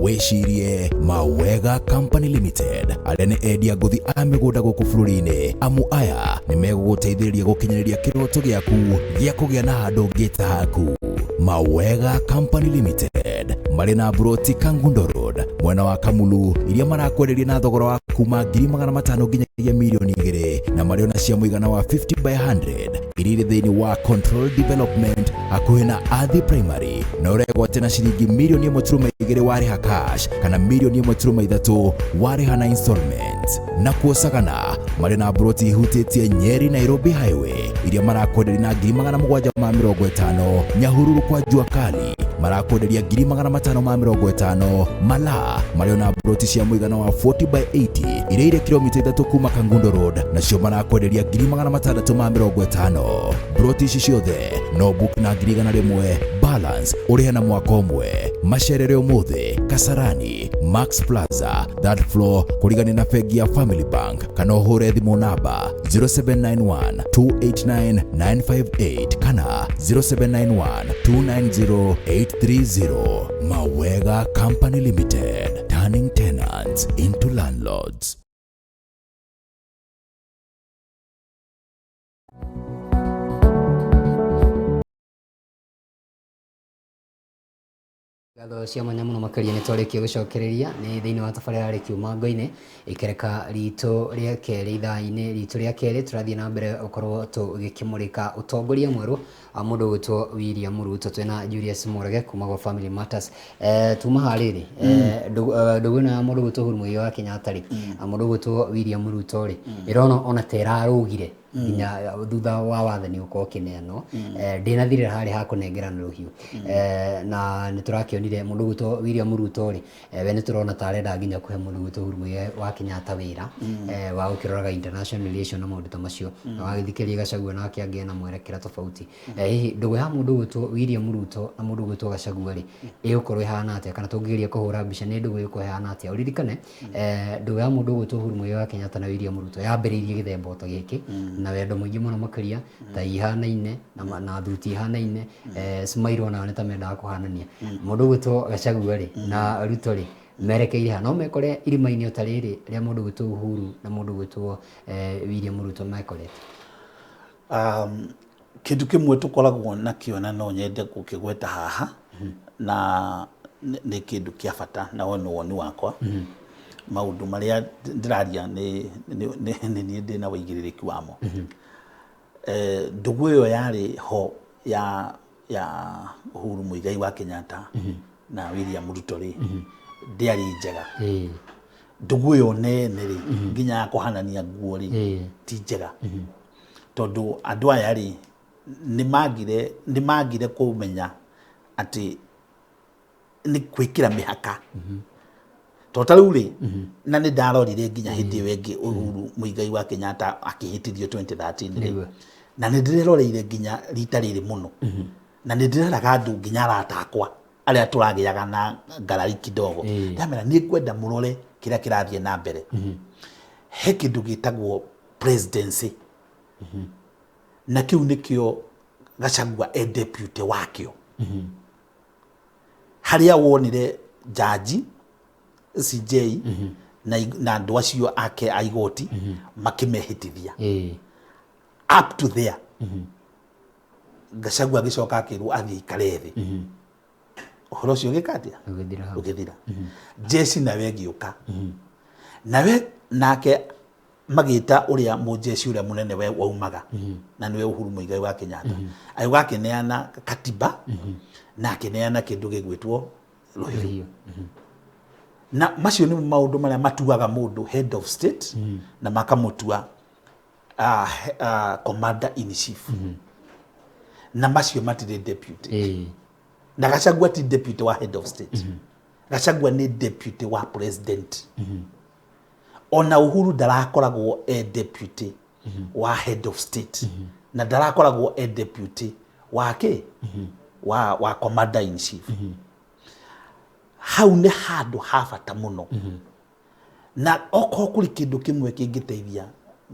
wĩcirie Mawega Company Limited, arĩa nĩ endia ngũthi a mĩgũnda gũkũ bũrũri-inĩ. Amu aya nĩ megũgũteithĩrĩria gũkinyanĩria kĩroto gĩaku gĩa kũgĩa na handũ ũngĩta haku. Mawega Company Limited marĩ na mburoti Kangundo Road mwena wa Kamulu, iria marakwenderia na thogora wa kuma 500,000 nginyagia 2 mirioni, na marĩ ona cia mũigana wa 50 by 100 iria irĩ thĩinĩ wa Control Development hakuhĩ na Athi Primary, na ũregwate na ciringi 1.2 mirioni warĩha cash kana 1.3 mirioni warĩha na installment. Na kuo Sagana marĩ na mburoti ihutĩtie Nyeri Nairobi Highway iria marakwenderia na 750,000. Nyahururu kwa Jua Kali marakwenderia 550,000. Mala marĩ ona mburoti cia mũigana wa 40 by 80 iria irĩ kilomita 3 kuma Kangundo Road, nacio marakwenderia 650,000. Mburoti ici ciothe no book na 100,000, balance ũrĩhe na mwaka ũmwe. Macerere ũmũthĩ Kasarani Max Plaza, third floor, kũrigania na bengi ya Family Bank, kana ũhũre thimũ namba 0791 289 958 kana 0791 290 830. Mawega Company Limited, turning tenants into landlords. Ngatho cia mwanya mũno makĩria nĩ twarĩkia gũcokereria nĩ thĩinĩ wa tabarĩra ya Kĩũmango-inĩ, ikereka ritũ rĩa kerĩ, ithaa-inĩ ritũ rĩa kerĩ tũrathiĩ na mbere gũkorwo tũgĩkĩmũrĩka ũtongoria mwerũ wa mũndũ ũgwĩtwo William Ruto. Twĩna Julius Murage kuma gwa Family Matters. Tuma harĩrĩ ndũgũ ĩno ya mũndũ ũgwĩtwo Uhuru Muigai wa Kenyatta rĩ na mũndũ ũgwĩtwo William Ruto rĩ, ĩrona ona ta ĩrarũgire nginya thutha wa wathani gũkorwo ũkĩneanwo, ndĩnathirĩra harĩa ha kũnengerana rũhiũ. Na nĩ tũrakĩonire mũndũ ũgwĩtwo William Ruto rĩ, we nĩ tũrona ta arenda nginya kũhe mũndũ ũgwĩtwo Uhuru Muigai wa Kenyatta wĩra wa gũkĩroraga international relation na maũndũ ta macio, na wagĩthikĩrĩria Gachagua nake angĩ ena mwerekera tofauti. Hihi ndũgũ ya mũndũ ũgwĩtwo William Ruto na mũndũ ũgwĩtwo Gachagua rĩ, ĩgũkorwo ĩhana atĩa, kana tũngĩgeria kũhũra mbica nĩ ndũgũ ĩgũkorwo ĩhana atĩa? Ũririkane ndũgũ ya mũndũ ũgwĩtwo Uhuru Muigai wa Kenyatta na William Ruto yambĩrĩirie gĩthemba o ta gĩkĩ na wendo mũingĩ mũno makĩria, ta ihanaine na thuti ihanaine, smile onao nĩ ta mendaga kũhanania. Mũndũ ũgwĩtwo Gachagua rĩ na Ruto rĩ, merekeire ha? No mekore irima-inĩ o ta rĩrĩ rĩa mũndũ ũgwĩtwo Uhuru na mũndũ ũgwĩtwo William Ruto mekorete? Kĩndũ kĩmwe tũkoragwo nakĩo na no nyende gũkĩgweta haha na nĩ kĩndũ kĩa bata, na we nĩ woni wakwa, maũndũ marĩa ndĩraria nĩ niĩ ndĩna wĩigĩrĩrĩki wamo. Ndũgũ ĩyo yarĩ ho ya Uhuru Muigai wa Kenyatta na William Ruto rĩ, ndĩarĩ njega. Ndũgũ ĩyo nene rĩ, nginya ya kũhanania nguo rĩ, ti njega, tondũ andũ aya rĩ nĩ magire kũmenya atĩ nĩ gwĩkĩra mĩhaka, tondũ ta rĩu rĩ, na nĩ ndarorire nginya hĩndĩ ĩyo ĩngĩ Uhuru Muigai wa Kenyatta akĩhĩtithio 2013 rĩ, na nĩ ndĩreroreire nginya rita rĩrĩ mũno, na nĩ ndĩreraga andũ nginya arata akwa arĩa tũragĩaga na ngarari kidogo, ndamera nĩ ngwenda mũrore kĩrĩa kĩrathiĩ na mbere. He kĩndũ gĩtagwo presidency, na kĩu nĩkĩo Gachagua e deputy wakĩo, harĩa wonire jaji CJ na andũ acio ake a igoti makĩmehĩtithia up to there. Gachagua agĩcoka akĩrwo athiĩ aikare thĩ. Ũhoro ũcio ũgĩka atĩa? Ũgĩthira hau. Ũgĩthira. Jeshi nawe ĩgĩũka, nawe nake magĩta ũrĩa mũjeshi ũrĩa mũnene we waumaga, na nĩwe Uhuru Muigai wa Kenyatta, agĩũka akĩneana katiba na akĩneana kĩndũ gĩgwĩtwo rũhiũ. Rũhiũ. Na macio nĩmo maũndũ marĩa matuaga mũndũ head of state na makamũtua commander in chief, na macio matirĩ deputy. Na Gachagua ti deputy wa head of state. Gachagua nĩ deputy wa president. Ona Uhuru ndarakoragwo e deputy wa head of state, na ndarakoragwo e deputy wa kĩ wa commander in chief. Hau nĩ handũ ha bata mũno, na okorwo kũrĩ kĩndũ kĩmwe kĩngĩteithia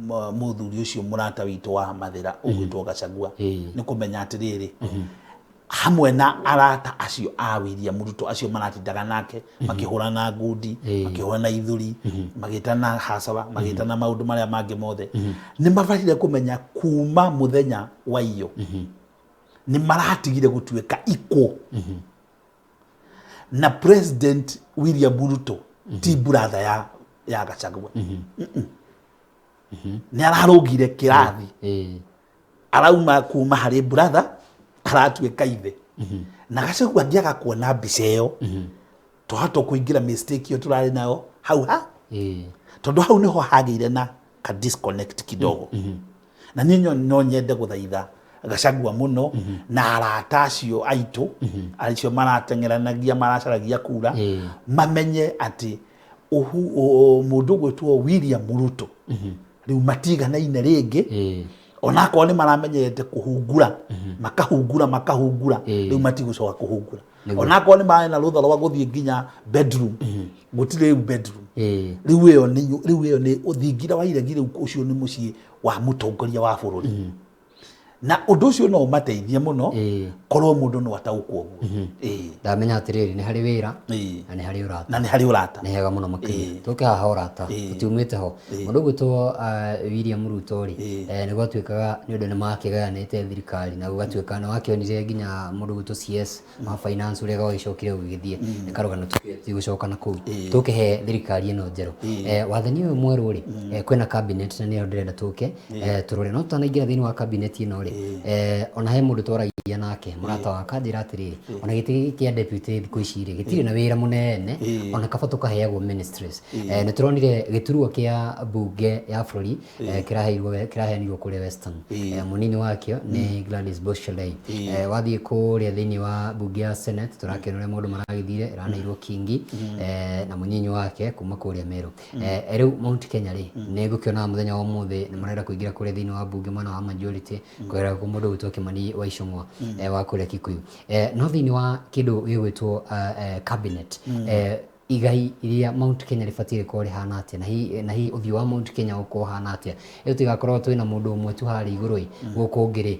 mũthuri ũcio mũrata witũ wa Mathĩra ũgwĩtwo Gachagua, nĩ kũmenya atĩrĩrĩ, hamwe na arata acio a William Ruto acio maratindaga nake makĩhũrana ngundi, makĩhũrana ithuri, magĩtana hasara, magĩtana maũndũ marĩa mangĩ mothe, nĩ mabatire kũmenya kuma mũthenya wa iyo nĩ maratigire gũtuĩka equal na President William Ruto. Ti brother ya Gachagua. Nĩ ararũgire kĩrathi. Arauma kuma harĩ brother, aratuĩka ithe. Na Gachagua angĩaga kuona mbica ĩyo, twahota kũingĩra mistake ĩyo tũrarĩ nayo hau ha, tondũ hau nĩho hagĩire na ka disconnect kidogo. Na niĩ no nyende gũthaitha Gachagua mũno na arata acio aitũ acio marateng'eranagia, maracaragia kura, mamenye atĩ mũndũ ũgwĩtwo William Ruto rĩu matiganaine rĩngĩ. Onakorwo nĩ maramenyerete kũhungura, makahungura, makahungura, rĩu matigũcoka kũhungura. Onakorwo nĩ marĩ na rũtha rwa gũthiĩ nginya bedroom, gũtirĩ rĩu bedroom. Rĩu ĩyo nĩ thingira wa iregi. Rĩu ũcio nĩ mũciĩ wa mũtongoria wa bũrũri, na ũndũ ũcio no ũmateithie mũno korwo mũndũ no ataũkwo ũguo. Ndamenya atĩrĩrĩ, nĩ harĩ wĩra na nĩ harĩ ũrata. Na nĩ harĩ ũrata. Nĩ hega mũno makĩria. Tũke haha ũrata, tũtiumĩte ho. Mũndũ ũgwĩtwo William Ruto rĩ, nĩ gwatuĩkaga nĩ ũndũ nĩ makĩgayanĩte thirikari, na gũgatuĩka nĩ wakĩonire nginya mũndũ ũgwĩtwo CS wa finance ũrĩa gwagĩcokire gũgĩthiĩ. Nĩ karũgano tũtigũcoka na kũu. Tũkĩhe thirikari ĩno njerũ, wathani ũyũ mwerũ rĩ, kwĩna cabinet, na nĩyo ndĩrenda tũke tũrore. No tũtanaingĩra thĩinĩ wa cabinet ĩno rĩ, ona he mũndũ twaragia nake, mũrata wakwa, anjĩra atĩrĩrĩ, ona gĩtĩ gĩkĩ kĩa deputy thikũ ici rĩ, gĩtirĩ na wĩra mũnene, ona kaba tũkaheagwo ministries. Nĩ tũronire gĩturwa kĩa mbunge ya bũrũri kĩraheirwo, kĩraheanirwo kũrĩa Western. Mũnini wakĩo nĩ Gladys Boshelei. Wathiĩ kũrĩa thĩinĩ wa mbunge ya Senate, tũrakĩona ũrĩa maũndũ maragĩthire, ĩraneirwo Kingi na mũnyinyi wake kuma kũrĩa Meru. Rĩu Mount Kenya rĩ, nĩ ngũkĩona mũthenya wa ũmũthĩ nĩ marenda kũingĩra kũrĩa thĩinĩ wa mbunge mwena wa majority kũgerera kwĩ mũndũ ũgwĩtwo Kimani wa Ichung'wa wa kũrĩa Kikuyu. No thĩinĩ wa kĩndũ gĩgwĩtwo cabinet, igai iria Mount Kenya rĩbatiĩ rĩkorwo rĩhana atĩa, na hihi ũthiũ wa Mount Kenya ũkorwo ũhana atĩa, ĩyo tũtigakorwo twĩna mũndũ ũmwe tu harĩa igũrũ ĩ, gũkũ ũngĩ rĩ,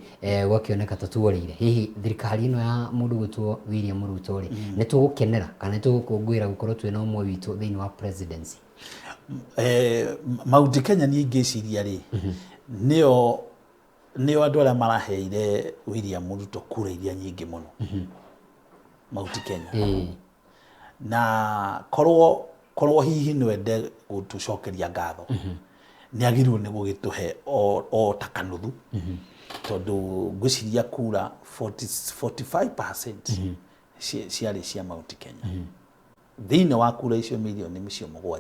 gwakĩoneka ta tuorĩire. Hihi thirikari ĩno ya mũndũ ũgwĩtwo William Ruto rĩ, nĩ tũgũkenera kana nĩ tũgũkũngũĩra gũkorwo twĩna ũmwe witũ thĩinĩ wa presidency? Mount Kenya niĩ ingĩciria rĩ, nĩo andũ arĩa maraheire William Ruto kura iria nyingĩ mũno, Mount Kenya. Na korwo hihi no ende gũtũcokeria ngatho, nĩ agĩrĩirwo nĩ gũgĩtũhe o ta kanuthu, tondũ ngwĩciria kura 40 45% ciarĩ cia Mount Kenya thĩinĩ wa kura icio mirioni icio 7.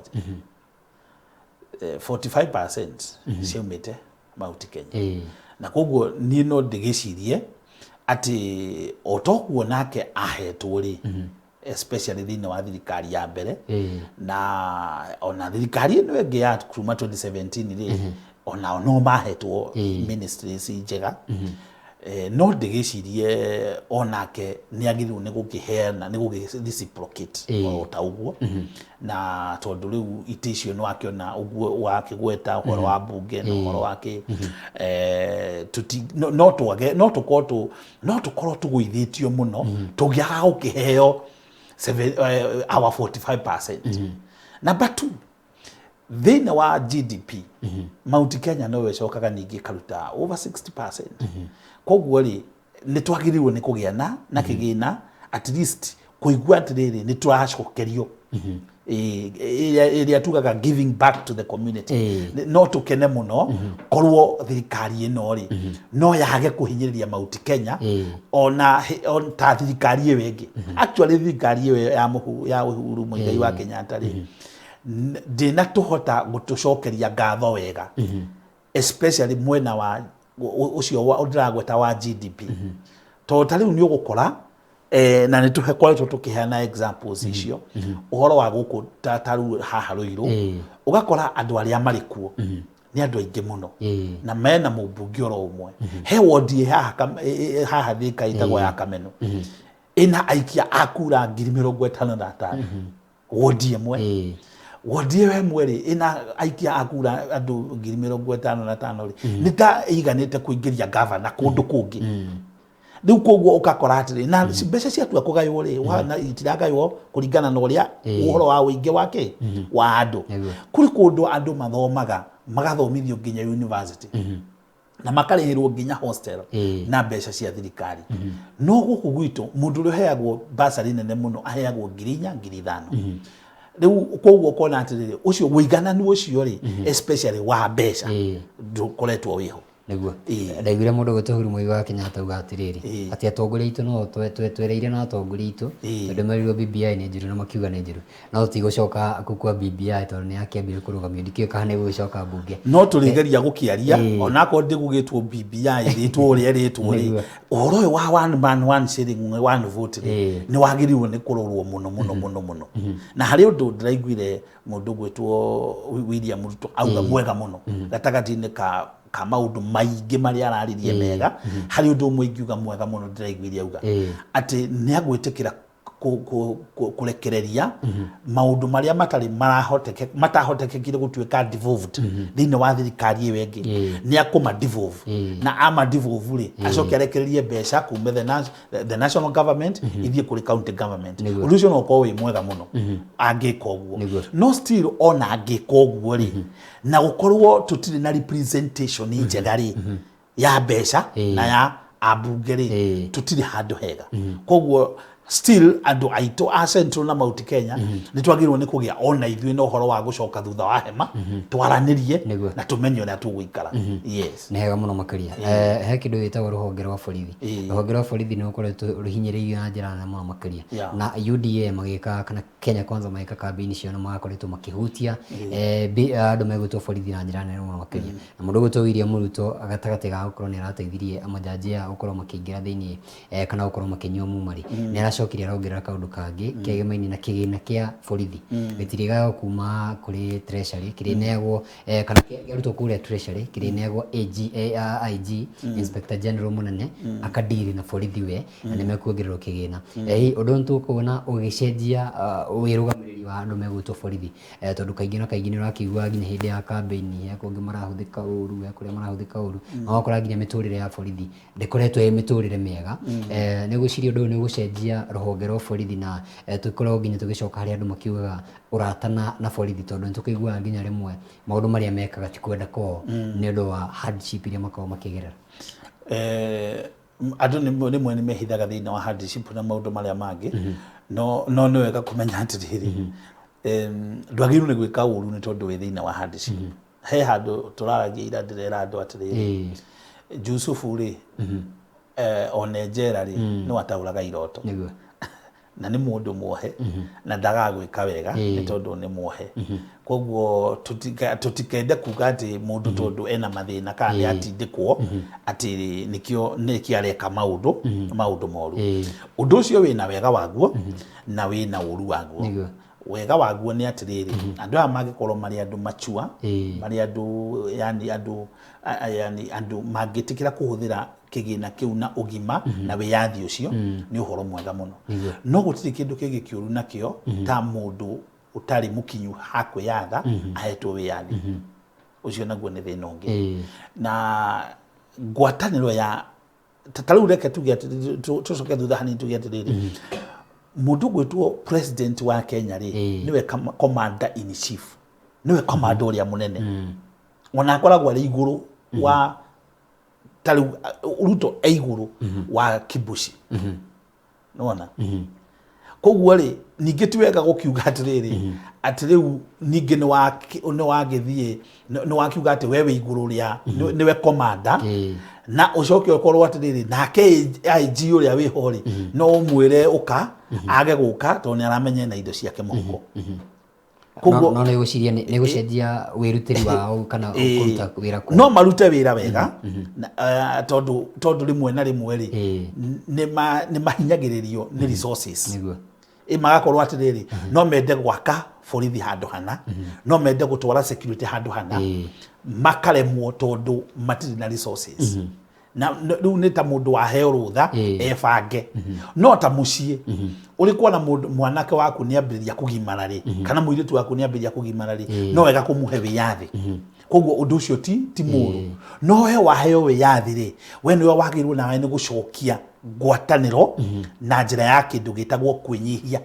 45% ciaumĩte Mount Kenya. Na koguo niĩ no ndĩgĩcirie atĩ o toguo nake ahetwo rĩ, especially thĩinĩ wa thirikari ya mbere, na ona thirikari ĩno ĩngĩ ya kuma 2017 rĩ, onao no mahetwo ministries njega. No ndĩgĩcirie onake nĩ agĩrĩirwo nĩ gũkĩheana, nĩ gũgĩ reciprocate o ta ũguo, na tondũ rĩu itĩ icio nĩ wakĩona ũguo wakĩgweta ũhoro wa mbunge na ũhoro wa kĩ, no twage, no tũkorwo tũgũithĩtio mũno tũngĩaga gũkĩheo our 45%. Number two, thĩinĩ wa GDP, Mount Kenya no ĩcokaga ningĩ ĩkaruta over 60%. Koguo rĩ, Nĩ twagĩrĩirwo nĩ kũgĩa na kĩgĩna, at least kũigua atĩrĩrĩ, nĩ tũracokerio. Ĩrĩa tugaga giving back to the community. No tũkene mũno korwo thirikari ĩno rĩ, no yage kũhinyĩrĩria Mount Kenya ona ta thirikari ĩyo ĩngĩ. Actually, thirikari ĩyo ya mũhu ya Uhuru Muigai wa Kenyatta rĩ, ndĩnatũhota gũtũcokeria ngatho wega, especially mwena wa ũcio wa ndĩragweta wa GDP, tondũ ta rĩu nĩ ũgũkora na nĩ tũkoretwo tũkĩheana examples icio, ũhoro wa gũkũ ta rĩu haha Rũirũ, ũgakora andũ arĩa marĩ kuo nĩ andũ aingĩ mũno na mena mũmbunge oro ũmwe. He wondi ĩ haha haha Thĩka ĩtagwo ya Kameno, ĩna aikia a kura 55,000, wondi ĩmwe. Wondi ĩyo ĩmwe rĩ, ĩna aikia a kura andũ 55,000 rĩ, nĩ ta ĩiganĩte kũingĩria gavana kũndũ kũngĩ. Rĩu koguo ũgakora atĩrĩ, na mbeca ciatua kũgaywo rĩ, itiragaywo kũringana na ũrĩa ũhoro wa ũingĩ wake wa andũ. Kũrĩ kũndũ andũ mathomaga, magathomithio nginya university na makarĩhĩrwo nginya hostel na mbeca cia thirikari, no gũkũ gwitũ mũndũ ũrĩa ũheagwo basarĩ nene mũno aheagwo 4,000, 5,000. Rĩu koguo ũkona atĩrĩrĩ, ũcio ũigananu ũcio rĩ, especially wa mbeca, ndũkoretwo wĩho. Nĩguo. Ndaiguire mũndũ gwĩtwo Uhuru Muigai wa Kenyatta auga atĩrĩrĩ, atĩ atongoria aitũ no twereire na atongoria aitũ, tondũ merirwo BBI nĩ njũru na makiuga nĩ njũru, no tũtigũcoka kũu kwa BBI tondũ nĩ yakĩambire kũrũgamio. Ndikĩũĩ kana nĩ gũgĩcoka mbunge. No tũrĩgeria gũkĩaria, onakorwo ndĩgũgĩtwo BBI ĩrĩtwo ũrĩa ĩrĩtwo rĩ, ũhoro ũyũ wa one man one shilling one vote rĩ, nĩ wagĩrĩirwo nĩ kũrorwo mũno mũno mũno mũno. Na harĩ ũndũ ndĩraiguire mũndũ gwĩtwo William Ruto auga mwega mũno, gatagatĩ-inĩ ka maũndũ maingĩ marĩa araririe mega, harĩ ũndũ ũmwe ingiuga mwega mũno ndĩraiguire auga, atĩ nĩ agwĩtĩkĩra kũrekereria maũndũ marĩa matarĩ marahoteke, matahotekekire gũtuĩka devolved thĩinĩ wa thirikari ĩyo ĩngĩ. Nĩ akũma devolve, na ama devolve rĩ, acoke arekererie mbeca kume the national government ithiĩ kũrĩ county government. Ũndũ ũcio no ũkorwo wĩ mwega mũno angĩka ũguo. No still, ona angĩka ũguo rĩ, na gũkorwo tũtirĩ na representation njega rĩ ya mbeca na ya ambunge rĩ, tũtirĩ handũ hega. Koguo still andũ aitũ a Central na Mount Kenya nĩ twagĩrĩirwo nĩ kũgĩa ona ithuĩ na ũhoro wa gũcoka thutha wa hema, twaranĩrie na tũmenye ũrĩa tũgũikara. Yes. Nĩ hega mũno makĩria. He kĩndũ gĩtagwo rũhonge rwa borithi. Rũhonge rwa borithi nĩ rũkoretwo rũhinyĩrĩirio na njĩra nene mũno makĩria, na UDA magĩka kana Kenya Kwanza magĩka kambĩini ciao, nĩ magakoretwo makĩhutia andũ megwĩtwo borithi na njĩra nene mũno makĩria. Na mũndũ ũgwĩtwo William Ruto, gatagatĩ ga gũkorwo nĩ arateithirie amajaji aya gũkorwo makĩingĩra thĩinĩ kana gũkorwo makĩnyua muma rĩ, nĩ aracokire arongerera kaũndũ kangĩ kegemaine na kĩgĩna kĩa borithi gĩtirĩgaywo kuma kũrĩ treasury, kĩrĩneagwo kana kĩarutwo kũrĩa treasury kĩrĩneagwo AG, IG, Inspector General mũnene akadiri na borithi we, na nĩ mekuongererwo kĩgĩna. Ũndũ ũyũ nĩtũkuona ũgĩcenjia wĩrũgamĩrĩri wa andũ megwĩtwo borithi, tondũ kaingĩ na kaingĩ nĩ ũrakĩigua nginya hĩndĩ ya kambĩini he kũngĩ marahũthĩka ũru, he kũrĩa marahũthĩka ũru, na ũgakora nginya mĩtũrĩre ya borithi ndĩkoretwo ĩ mĩtũrĩre mĩega. Nĩ ũgwĩciria ũndũ ũyũ nĩ ũgũcenjia rũhonge rwa borithi, na tũkorwo nginya tũgĩcoka harĩa andũ makiugaga ũrata na borithi, tondũ nĩ tũkĩiguaga nginya rĩmwe maũndũ marĩa mekaga ti kwenda kwao, nĩ ũndũ wa hardship iria makoragwo makĩgerera? Andũ rĩmwe nĩ mehithaga thĩinĩ wa hardship na maũndũ marĩa mangĩ, no nĩ wega kũmenya atĩrĩrĩ, ndwagĩrĩirwo nĩ gwĩka ũru nĩ tondũ wĩ thĩinĩ wa hardship. He handũ tũraragia ira, ndĩrera andũ atĩrĩrĩ, Jusufu rĩ, one njera rĩ, no ataũraga iroto na nĩ mũndũ muohe na ndagaga gwĩka wega nĩ tondũ nĩ muohe. Koguo tũtikende kuga atĩ mũndũ tondũ ena mathĩna kana nĩ atindĩkwo atĩ nĩkĩo areka maũndũ moru. Ũndũ ũcio wĩna wega waguo na wĩna ũru waguo. Wega waguo nĩ atĩrĩrĩ, andũ aya mangĩkorwo marĩ andũ machua, marĩ andũ yani andũ yani andũ mangĩtĩkĩra kũhũthĩra kĩgĩna kĩu na ũgima na wĩyathi ũcio, nĩ ũhoro mwega mũno. No gũtirĩ kĩndũ kĩngĩ kĩũru nakĩo ta mũndũ ũtarĩ mũkinyu ha kwĩyatha ahetwo wĩyathi ũcio, naguo nĩ thĩna ũngĩ. Na ngwatanĩro ya ta rĩu, reke tuge tũcoke thutha hanini, tuge atĩrĩrĩ, mũndũ ũgwĩtwo president wa Kenya rĩ, nĩwe commander in chief, nĩwe commander ũrĩa mũnene, ona akoragwo arĩ igũrũ wa Ta rĩu Ruto e igũrũ wa Kibushi, nĩwona? Koguo rĩ, ningĩ ti wega gũkiuga atĩrĩrĩ, atĩ rĩu ningĩ nĩ wagĩthiĩ nĩ wakiuga atĩ we wĩ igũrũ rĩa nĩwe commander, na ũcoke ũkorwo atĩrĩrĩ, nake IG ũrĩa wĩho rĩ, no ũmwĩre ũka, age gũka tondũ nĩ aramenya ena indo ciake mũhuko. Koguo no nĩ gwĩciria nĩ gũcenjia wĩrutĩri wao kana kũruta wĩra kwao. No marute wĩra wega tondũ rĩmwe na rĩmwe rĩ, nĩ mahinyagĩrĩrio nĩ resources. Ĩ magakorwo atĩrĩrĩ, no mende gwaka borithi handũ hana, no mende gũtwara security handũ hana, makaremwo tondũ matirĩ na resources. Na rĩu nĩ ta mũndũ waheo rũtha ebange. No ta mũciĩ ũrĩ kuona mũndũ mwanake waku nĩ ambĩrĩria kũgimara rĩ, kana mũirĩtu waku nĩ ambĩrĩria kũgimara rĩ, no wega kũmũhe wĩyathi. Koguo ũndũ ũcio ti mũũru, no we waheo wĩyathi rĩ, we nĩwe wagĩrĩirwo nawe nĩ gũcokia ngwatanĩro na njĩra ya kĩndũ gĩtagwo kwĩnyihia.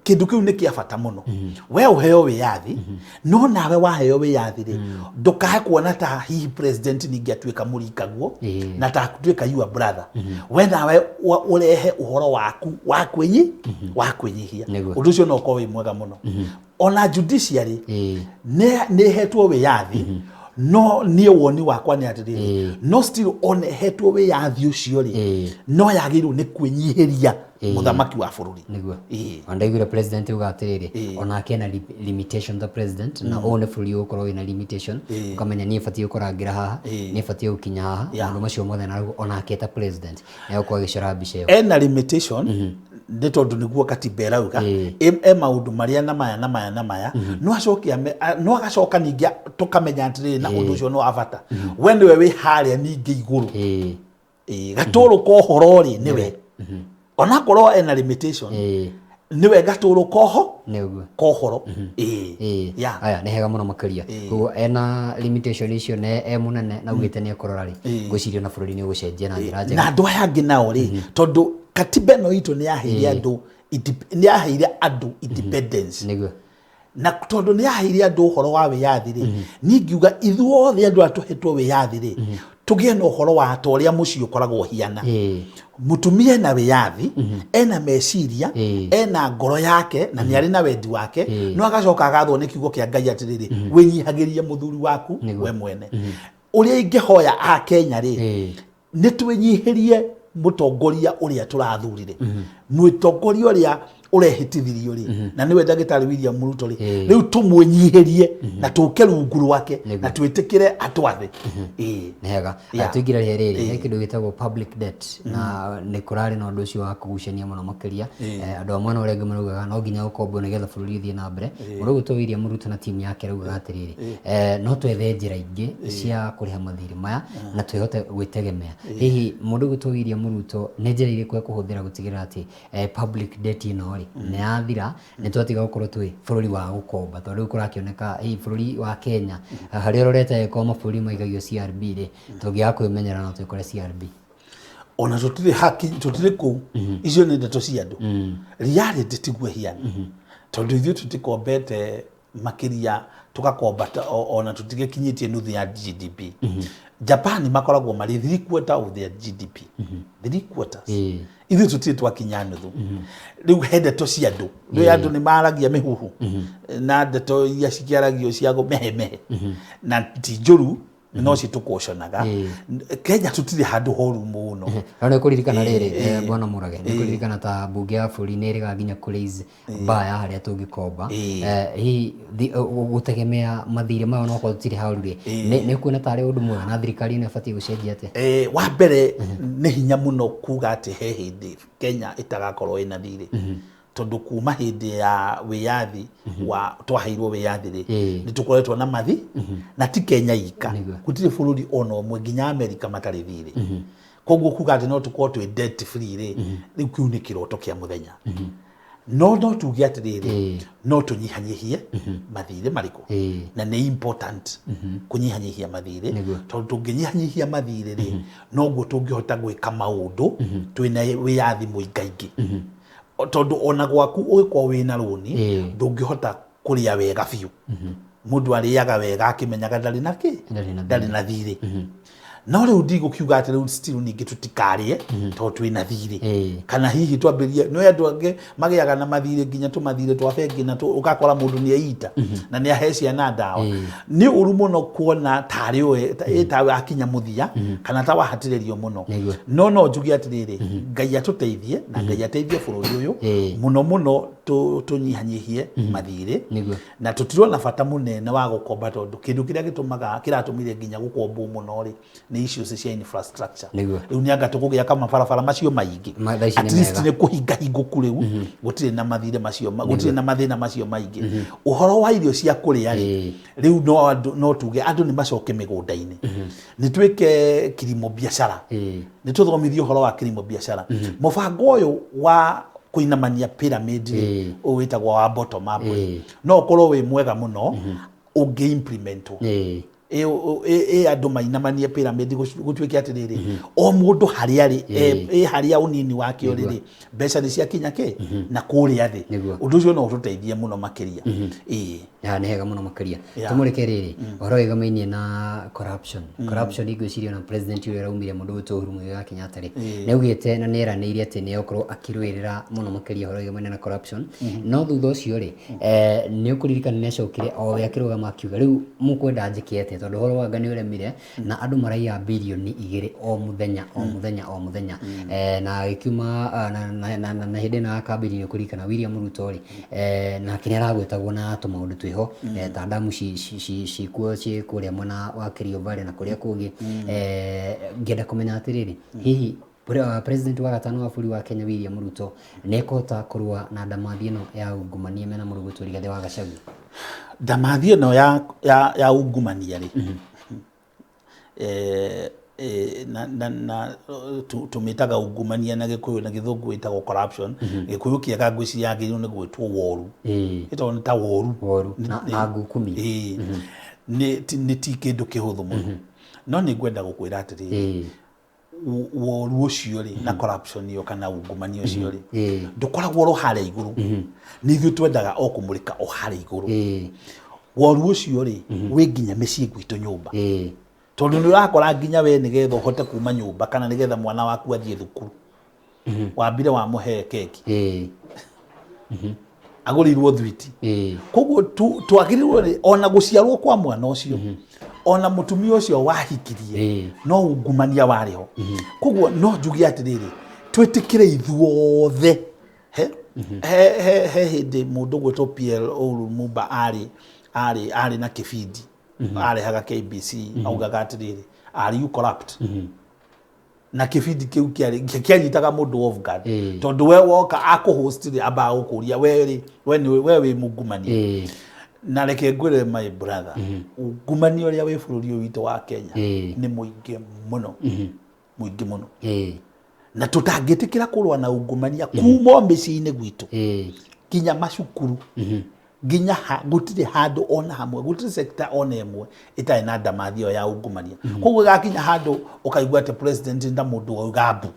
Kĩndũ kĩu nĩ kĩa bata mũno. We ũheo wĩyathi, no nawe waheo wĩyathi rĩ, ndũkae kuona ta hihi president ningĩ atuĩka mũrikaguo na ta atuĩka your brother. We nawe ũrehe ũhoro waku wa kwĩnyihia. Ũndũ ũcio no ũkorwo wĩ mwega mũno. Ona judiciary nĩ ĩhetwo wĩyathi, no niĩ woni wakwa nĩ atĩrĩrĩ, no still ona ĩhetwo wĩyathi ũcio rĩ, no yagĩrĩirwo nĩ kwĩnyihĩria mũthamaki wa bũrũri. Ona ndaiguire president auga atĩrĩrĩ, onake ena limitation ta president, na ũũ nĩ bũrũri ũgũkorwo wĩna limitation, ũkamenya niĩ batiĩ gũkũrangĩra haha, niĩ batiĩ gũkinya haha, maũndũ macio mothe, na rĩu onake ta president nĩ egũkorwo agĩcora mbica ĩyo. Ena limitation nĩ tondũ nĩguo katiba ĩrauga. E maũndũ marĩa na maya na maya na maya, no acoke no agacoka ningĩ tũkamenya atĩrĩrĩ, na ũndũ ũcio nĩ wa bata, we nĩwe wĩ harĩa ningĩ igũrũ. Gatũrũ ka ũhoro rĩ, nĩwe, onakorwo ena limitation, nĩwe gatũrũ koho ka ũhoro. Yeah. Aya, nĩ hega mũno makĩria. Koguo ena limitation icio na e mũnene na augĩte nĩ ekũrora rĩ, ngwĩciria ona bũrũri nĩ ũgũcenjia na njĩra njega. Na andũ aya angĩ nao rĩ, tondũ katiba ĩno itũ nĩ yaheire andũ nĩ yaheire andũ independence, na tondũ nĩ yaheire andũ ũhoro wa wĩyathi rĩ, niĩ ngiuga ithuothe andũ arĩa tũhetwo wĩyathi rĩ, tũgĩe na ũhoro wa ta ũrĩa mũciĩ ũkoragwo ũhiana. Mũtumia ena wĩyathi, ena meciria, ena ngoro yake, na nĩ arĩ na wendi wake, no agacoka agathwo nĩ kiugo kĩa Ngai atĩrĩrĩ, wĩnyihagĩrie mũthuri waku we mwene. Ũrĩa ingĩhoya a Kenya rĩ, nĩ twĩnyihĩrie mũtongoria ũrĩa tũrathurire, mũtongoria ũrĩa ũrehĩtithirio rĩ, na nĩwe ndagĩtarĩ William Ruto rĩ, rĩu tũmwĩnyihĩrie na tũke rungu rwake na twĩtĩkĩre atwathe. Nĩ hega. Tũingĩre rĩrĩ, he kĩndũ gĩtagwo public debt, na nĩ kũrarĩ na ũndũ ũcio wa kũgucania mũno makĩria. Andũ a mwena ũrĩa ũngĩ maraugaga no nginya gũkombwo nĩgetha bũrũri ũthiĩ na mbere. Mũndũ ũgwĩtwo William Ruto na timu yake araugaga atĩrĩrĩ, no twethe njĩra ingĩ cia kũrĩha mathirĩ maya na twĩhote gwĩtegemea. Hihi mũndũ ũgwĩtwo William Ruto nĩ njĩra irĩkũ ekũhũthĩra gũtigĩrĩra atĩ public debt ĩno rĩ nĩ yathira, nĩ twatiga gũkorwo twĩ bũrũri wa gũkomba? Tondũ rĩu kũrakĩoneka hihi bũrũri wa Kenya harĩa ũrorete, angĩkorwo mabũrũri maigagio CRB rĩ, tũngĩaga kwĩmenyerera no twĩkore CRB. Ona tũtirĩ haki, tũtirĩ kũu. Icio nĩ ndeto cia andũ. Reality tiguo ĩhiana, tondũ ithuĩ tũtikombete makĩria, tũgakomba ona tũtigĩkinyĩtie nuthu ya GDP. Japan makoragwo marĩ three quarter of their GDP, three quarters. Ithuĩ tũtirĩ twakinya nuthu. Rĩu he ndeto cia andũ, rĩu andũ nĩ maragia mĩhuhu na ndeto iria cikĩaragio cia mehemehe, na ti njũru, no citũkũconaga. Kenya tũtirĩ handũ horu mũno. No nĩ kũririkana rĩrĩ, bwana Mũrage, nĩ kũririkana ta mbunge ya bũrũri nĩ ĩrĩga nginya kũ raise bar ya harĩa tũngĩkomba. Hihi gũtegemea mathirĩ maya onokorwo tũtirĩ hau rĩ, nĩ ũkuona tarĩ ũndũ mwega, na thirikari ĩno ĩbatiĩ gũcenjia atĩa? Wa mbere, nĩ hinya mũno kuga atĩ he hĩndĩ Kenya ĩtagakorwo ĩna thirĩ, tondũ kuma hĩndĩ ya wĩyathi wa twaheirwo wĩyathi rĩ, nĩ tũkoretwo na mathi, na ti Kenya ika. Gũtirĩ bũrũri ona ũmwe, nginya Amerika, matarĩ thirĩ. Koguo kuga atĩ no tũkorwo twĩ debt free rĩ, rĩu kĩu nĩ kĩroto kĩa mũthenya. No tuge atĩrĩrĩ, no tũnyihanyihie mathirĩ marĩkũ, na nĩ important kũnyihanyihia mathirĩ, tondũ tũngĩnyihanyihia mathirĩ rĩ, noguo tũngĩhota gwĩka maũndũ twĩna wĩyathi mũingaingĩ, tondũ ona gwaku ũgĩkorwo wĩna rũni, ndũngĩhota kũrĩa wega biũ. Mũndũ arĩaga wega akĩmenyaga ndarĩ na kĩ? Ndarĩ na Ndarĩ na thirĩ. No rĩu ndigũkiuga atĩ rĩu still ningĩ tũtikarĩe tondũ twĩna thirĩ. Kana hihi twambĩrĩrie, nĩ andũ angĩ magĩaga na mathirĩ nginya tũmathirĩ twa bengi na ũgakora mũndũ nĩ eita na nĩ ahe ciana ndawa. Nĩ ũru mũno kuona tarĩ we tawe akinya mũthia kana ta wahatĩrĩrio mũno. No no njuge atĩrĩrĩ, Ngai atũteithie na Ngai ateithie bũrũri ũyũ mũno mũno, tũnyihanyihie mathirĩ. Na tũtirona bata mũnene wa gũkomba, tondũ kĩndũ kĩrĩa gĩtũmaga kĩratũmire nginya gũkombwo mũno rĩ, nĩ issues cia infrastructure. Rĩu nĩ anga tũgũgĩaka mabarabara macio maingĩ. Thaa ici at nĩ least mega. Nĩ kũhinga hingũku rĩu gũtirĩ na mathirĩ macio, gũtirĩ na mathĩna macio maingĩ. Ũhoro wa irio cia kũrĩa rĩ, rĩu no andũ, no tuge andũ nĩ macoke mĩgũnda-inĩ, nĩ twĩke kilimo biashara, nĩ tũthomithie ũhoro wa kilimo biashara. Mũbango ũyũ wa kũinamania pyramid rĩ, ũyũ wĩtagwo wa bottom up rĩ, no ũkorwo wĩ mwega mũno ũngĩ implementwo. Ĩ andũ mainamanie pyramid, gũtuĩke atĩrĩrĩ, o mũndũ harĩa arĩ, ĩ harĩa ũnini wake ũrĩ rĩ, mbeca nĩ ciakinya kĩ na kũrĩa thĩ. Ũndũ ũcio no ũtũteithie mũno makĩria, ĩĩ. Ya, nĩ hega mũno makĩria. Tũmũrĩke rĩrĩ ũhoro wĩgamainie na corruption. Corruption, ngwĩciria ona president ũrĩa ũraumire, mũndũ gwĩtwo Uhuru Muigai wa Kenyatta rĩ, nĩ augĩte na nĩ eranĩire atĩ nĩ egũkorwo akĩrũĩrĩra mũno makĩria ũhoro wĩgamainie na corruption. No thutha ũcio rĩ, nĩ ũkũririkana nĩ acokire o we akĩrũgama akiuga, rĩu mũkwenda njĩke atĩa, tondũ ũhoro wa anga nĩ ũremire na andũ maraiya 2 birioni o mũthenya, o mũthenya, o mũthenya. Na agĩkiuma na hĩndĩ ĩno ya kambĩini, nĩ ũkũririkana William Ruto rĩ, nake nĩ aragwetagwo na tũmaũndũ twĩho, ta ndamu cikuo ciĩ kũrĩa mwena wa Kerio Valley na kũrĩa kũngĩ. Ngĩenda kũmenya atĩrĩrĩ, hihi president wa gatano wa bũrũri wa Kenya William Ruto nĩ ekũhota kũrũa na ndamathi ĩno ya ungumania mena mũrũgũtũ Rigathĩ wa Gachagua? Ndamathi ĩno ya ungumania rĩ, na tũmĩtaga ungumania na Gĩkũyũ, na Gĩthũngũ wĩtagwo corruption. Gĩkũyũ kĩega ngwĩciria yagĩrĩirwo nĩ gwĩtwo woru. Ĩtagwo nĩ ta woru. Woru na ngukumi. Ĩĩ. Nĩ ti kĩndũ kĩhũthũ mũno, no nĩ ngwenda gũkwĩra atĩrĩrĩ, woru ũcio rĩ na corruption ĩyo kana ungumania ũcio rĩ, ndũkoragwo oro harĩa igũrũ. Nĩ ithuĩ twendaga o kũmũrĩka o harĩa igũrũ. Woru ũcio rĩ, wĩ nginya mĩciĩ gwitũ nyũmba, tondũ nĩ ũrakora nginya we nĩgetha ũhote kuma nyũmba kana nĩgetha mwana waku athiĩ thukuru, wambire wamũhe keki, agũrĩirwo thwiti. Koguo twagĩrĩirwo rĩ, ona gũciarwo kwa mwana ũcio, ona mũtumia ũcio wahikirie, no ungumania warĩ ho. Koguo no njuge atĩrĩrĩ, twĩtĩkĩre ithuothe he hĩndĩ mũndũ gwĩtwo PL Lumumba arĩ na kĩbindi arehaga KBC, augaga atĩrĩrĩ, "Are you corrupt?" Na kĩbindi kĩu kĩarĩ kĩanyitaga mũndũ off guard, tondũ we woka akũhost rĩ, ambaga gũkũria, we rĩ, we wĩ mungumania? Na reke ngwĩre, my brother, ungumania ũrĩa wĩ bũrũri ũyũ witũ wa Kenya nĩ mũingĩ mũno, mũingĩ mũno, na tũtangĩtĩkĩra kũrũa na ungumania kuma o mĩciĩ-inĩ gwitũ nginya macukuru, nginya ha, gũtirĩ handũ ona hamwe, gũtirĩ sector ona ĩmwe ĩtarĩ na ndamathi ĩyo ya ungumania. Koguo ĩgakinya handũ ũkaigua atĩ president nda mũndũ auga mbu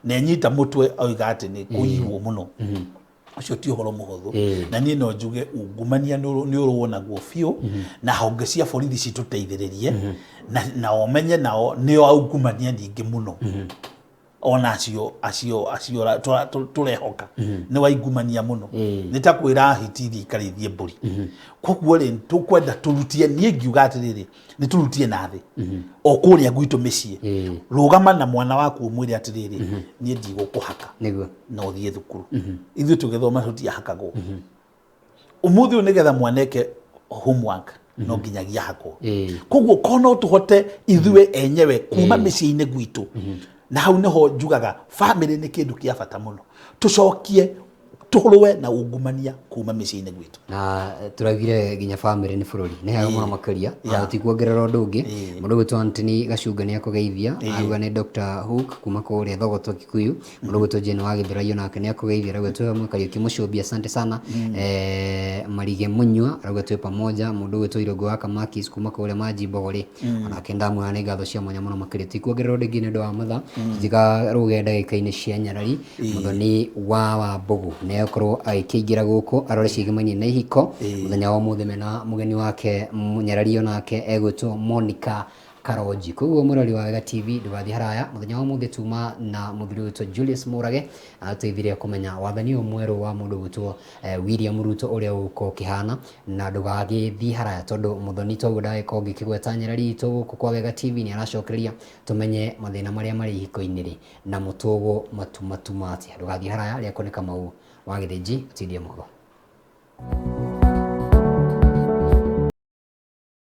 na enyita mũtwe oiga atĩ nĩ kũiywo mũno. Ũcio ti ũhoro mũhũthũ. Na niĩ no njuge ungumania nĩ ũrũo naguo biũ, na honge cia borithi citũteithĩrĩrie na ũmenye nao nĩo aungumania nyingĩ mũno, ona acio tũrehoka nĩ waingumania mũno. Nĩ ta kwĩra hiti ithiĩ ikarĩithie mbũri. Koguo rĩ, tũkwenda tũrutie, niĩ ngiuga atĩrĩrĩ, nĩ tũrutie na thĩ o kũrĩa gwitũ mĩciĩ. Rũgama na mwana waku ũmwĩre atĩrĩrĩ, niĩ ndigũkũhaka na ũthiĩ thukuru. Ithuĩ tũgĩthoma tũtiahakagwo. Ũmũthĩ ũyũ nĩgetha mwana eke homework no nginyagia hakwo. Koguo ko no tũhote ithuĩ enyewe kuma mĩciĩ-inĩ gwitũ, na hau nĩho njugaga family nĩ kĩndũ kĩa bata mũno, tũcokie tũrũe na ungumania kuma mĩciĩ-inĩ gwitũ. Na tũraugire nginya bamĩrĩ nĩ bũrũri. Nĩ hega mũno makĩria. Tũtikuongerera ũndũ ũngĩ. Mũndũ gwĩtwo Anthony Gacunga nĩ akũgeithia, auga nĩ Dr. Hook kuma kũrĩa Thogoto Kikuyu. Mũndũ gwĩtwo Jane wa Gĩthũrai onake nĩ akũgeithia, arauga twĩ hamwe. Kariũki Mũcũmbi, asante sana. Marige Mũnyua arauga twĩ pamoja. Mũndũ gwĩtwo Irũngũ wa Kamakis kuma kũrĩa Manjimbogo rĩ, onake ndamwĩra nĩ ngatho cia mwanya mũno makĩria. Tikuongerera ũndũ ũngĩ nĩ ũndũ wa mathaa, tũtikarũge ndagĩka-inĩ cia nyarari. Mũthoni wa Wambũgũ nĩ Nĩ egũkorwo agĩkĩingĩra gũkũ arore ciĩgĩmainie na ihiko. Mũthenya wa ũmũthĩ mena mũgeni wake mũnyarari onake egwĩtwo Monica Karonji. Koguo mwĩrori wa Wega TV, ndũgathiĩ haraya. Mũthenya wa ũmũthĩ tuma na mũthuri ũgwĩtwo Julius Mũrage, atũteithirie kũmenya wathani ũyũ mwerũ wa mũndũ ũgwĩtwo William Ruto ũrĩa ũgũkorwo ũkĩhana, na ndũgagĩthiĩ haraya tondũ mũthoni toguo ndagĩkorwo ngĩkĩgweta nyarari itũ gũkũ kwa Wega TV nĩ aracokereria tũmenye mathĩna marĩa marĩ ihiko-inĩ rĩ na mũtũgũ matumatuma atĩa. Ndũgathiĩ haraya, rĩakwa nĩ Kamau wa Gĩthĩnji, ũtindie mũhoro.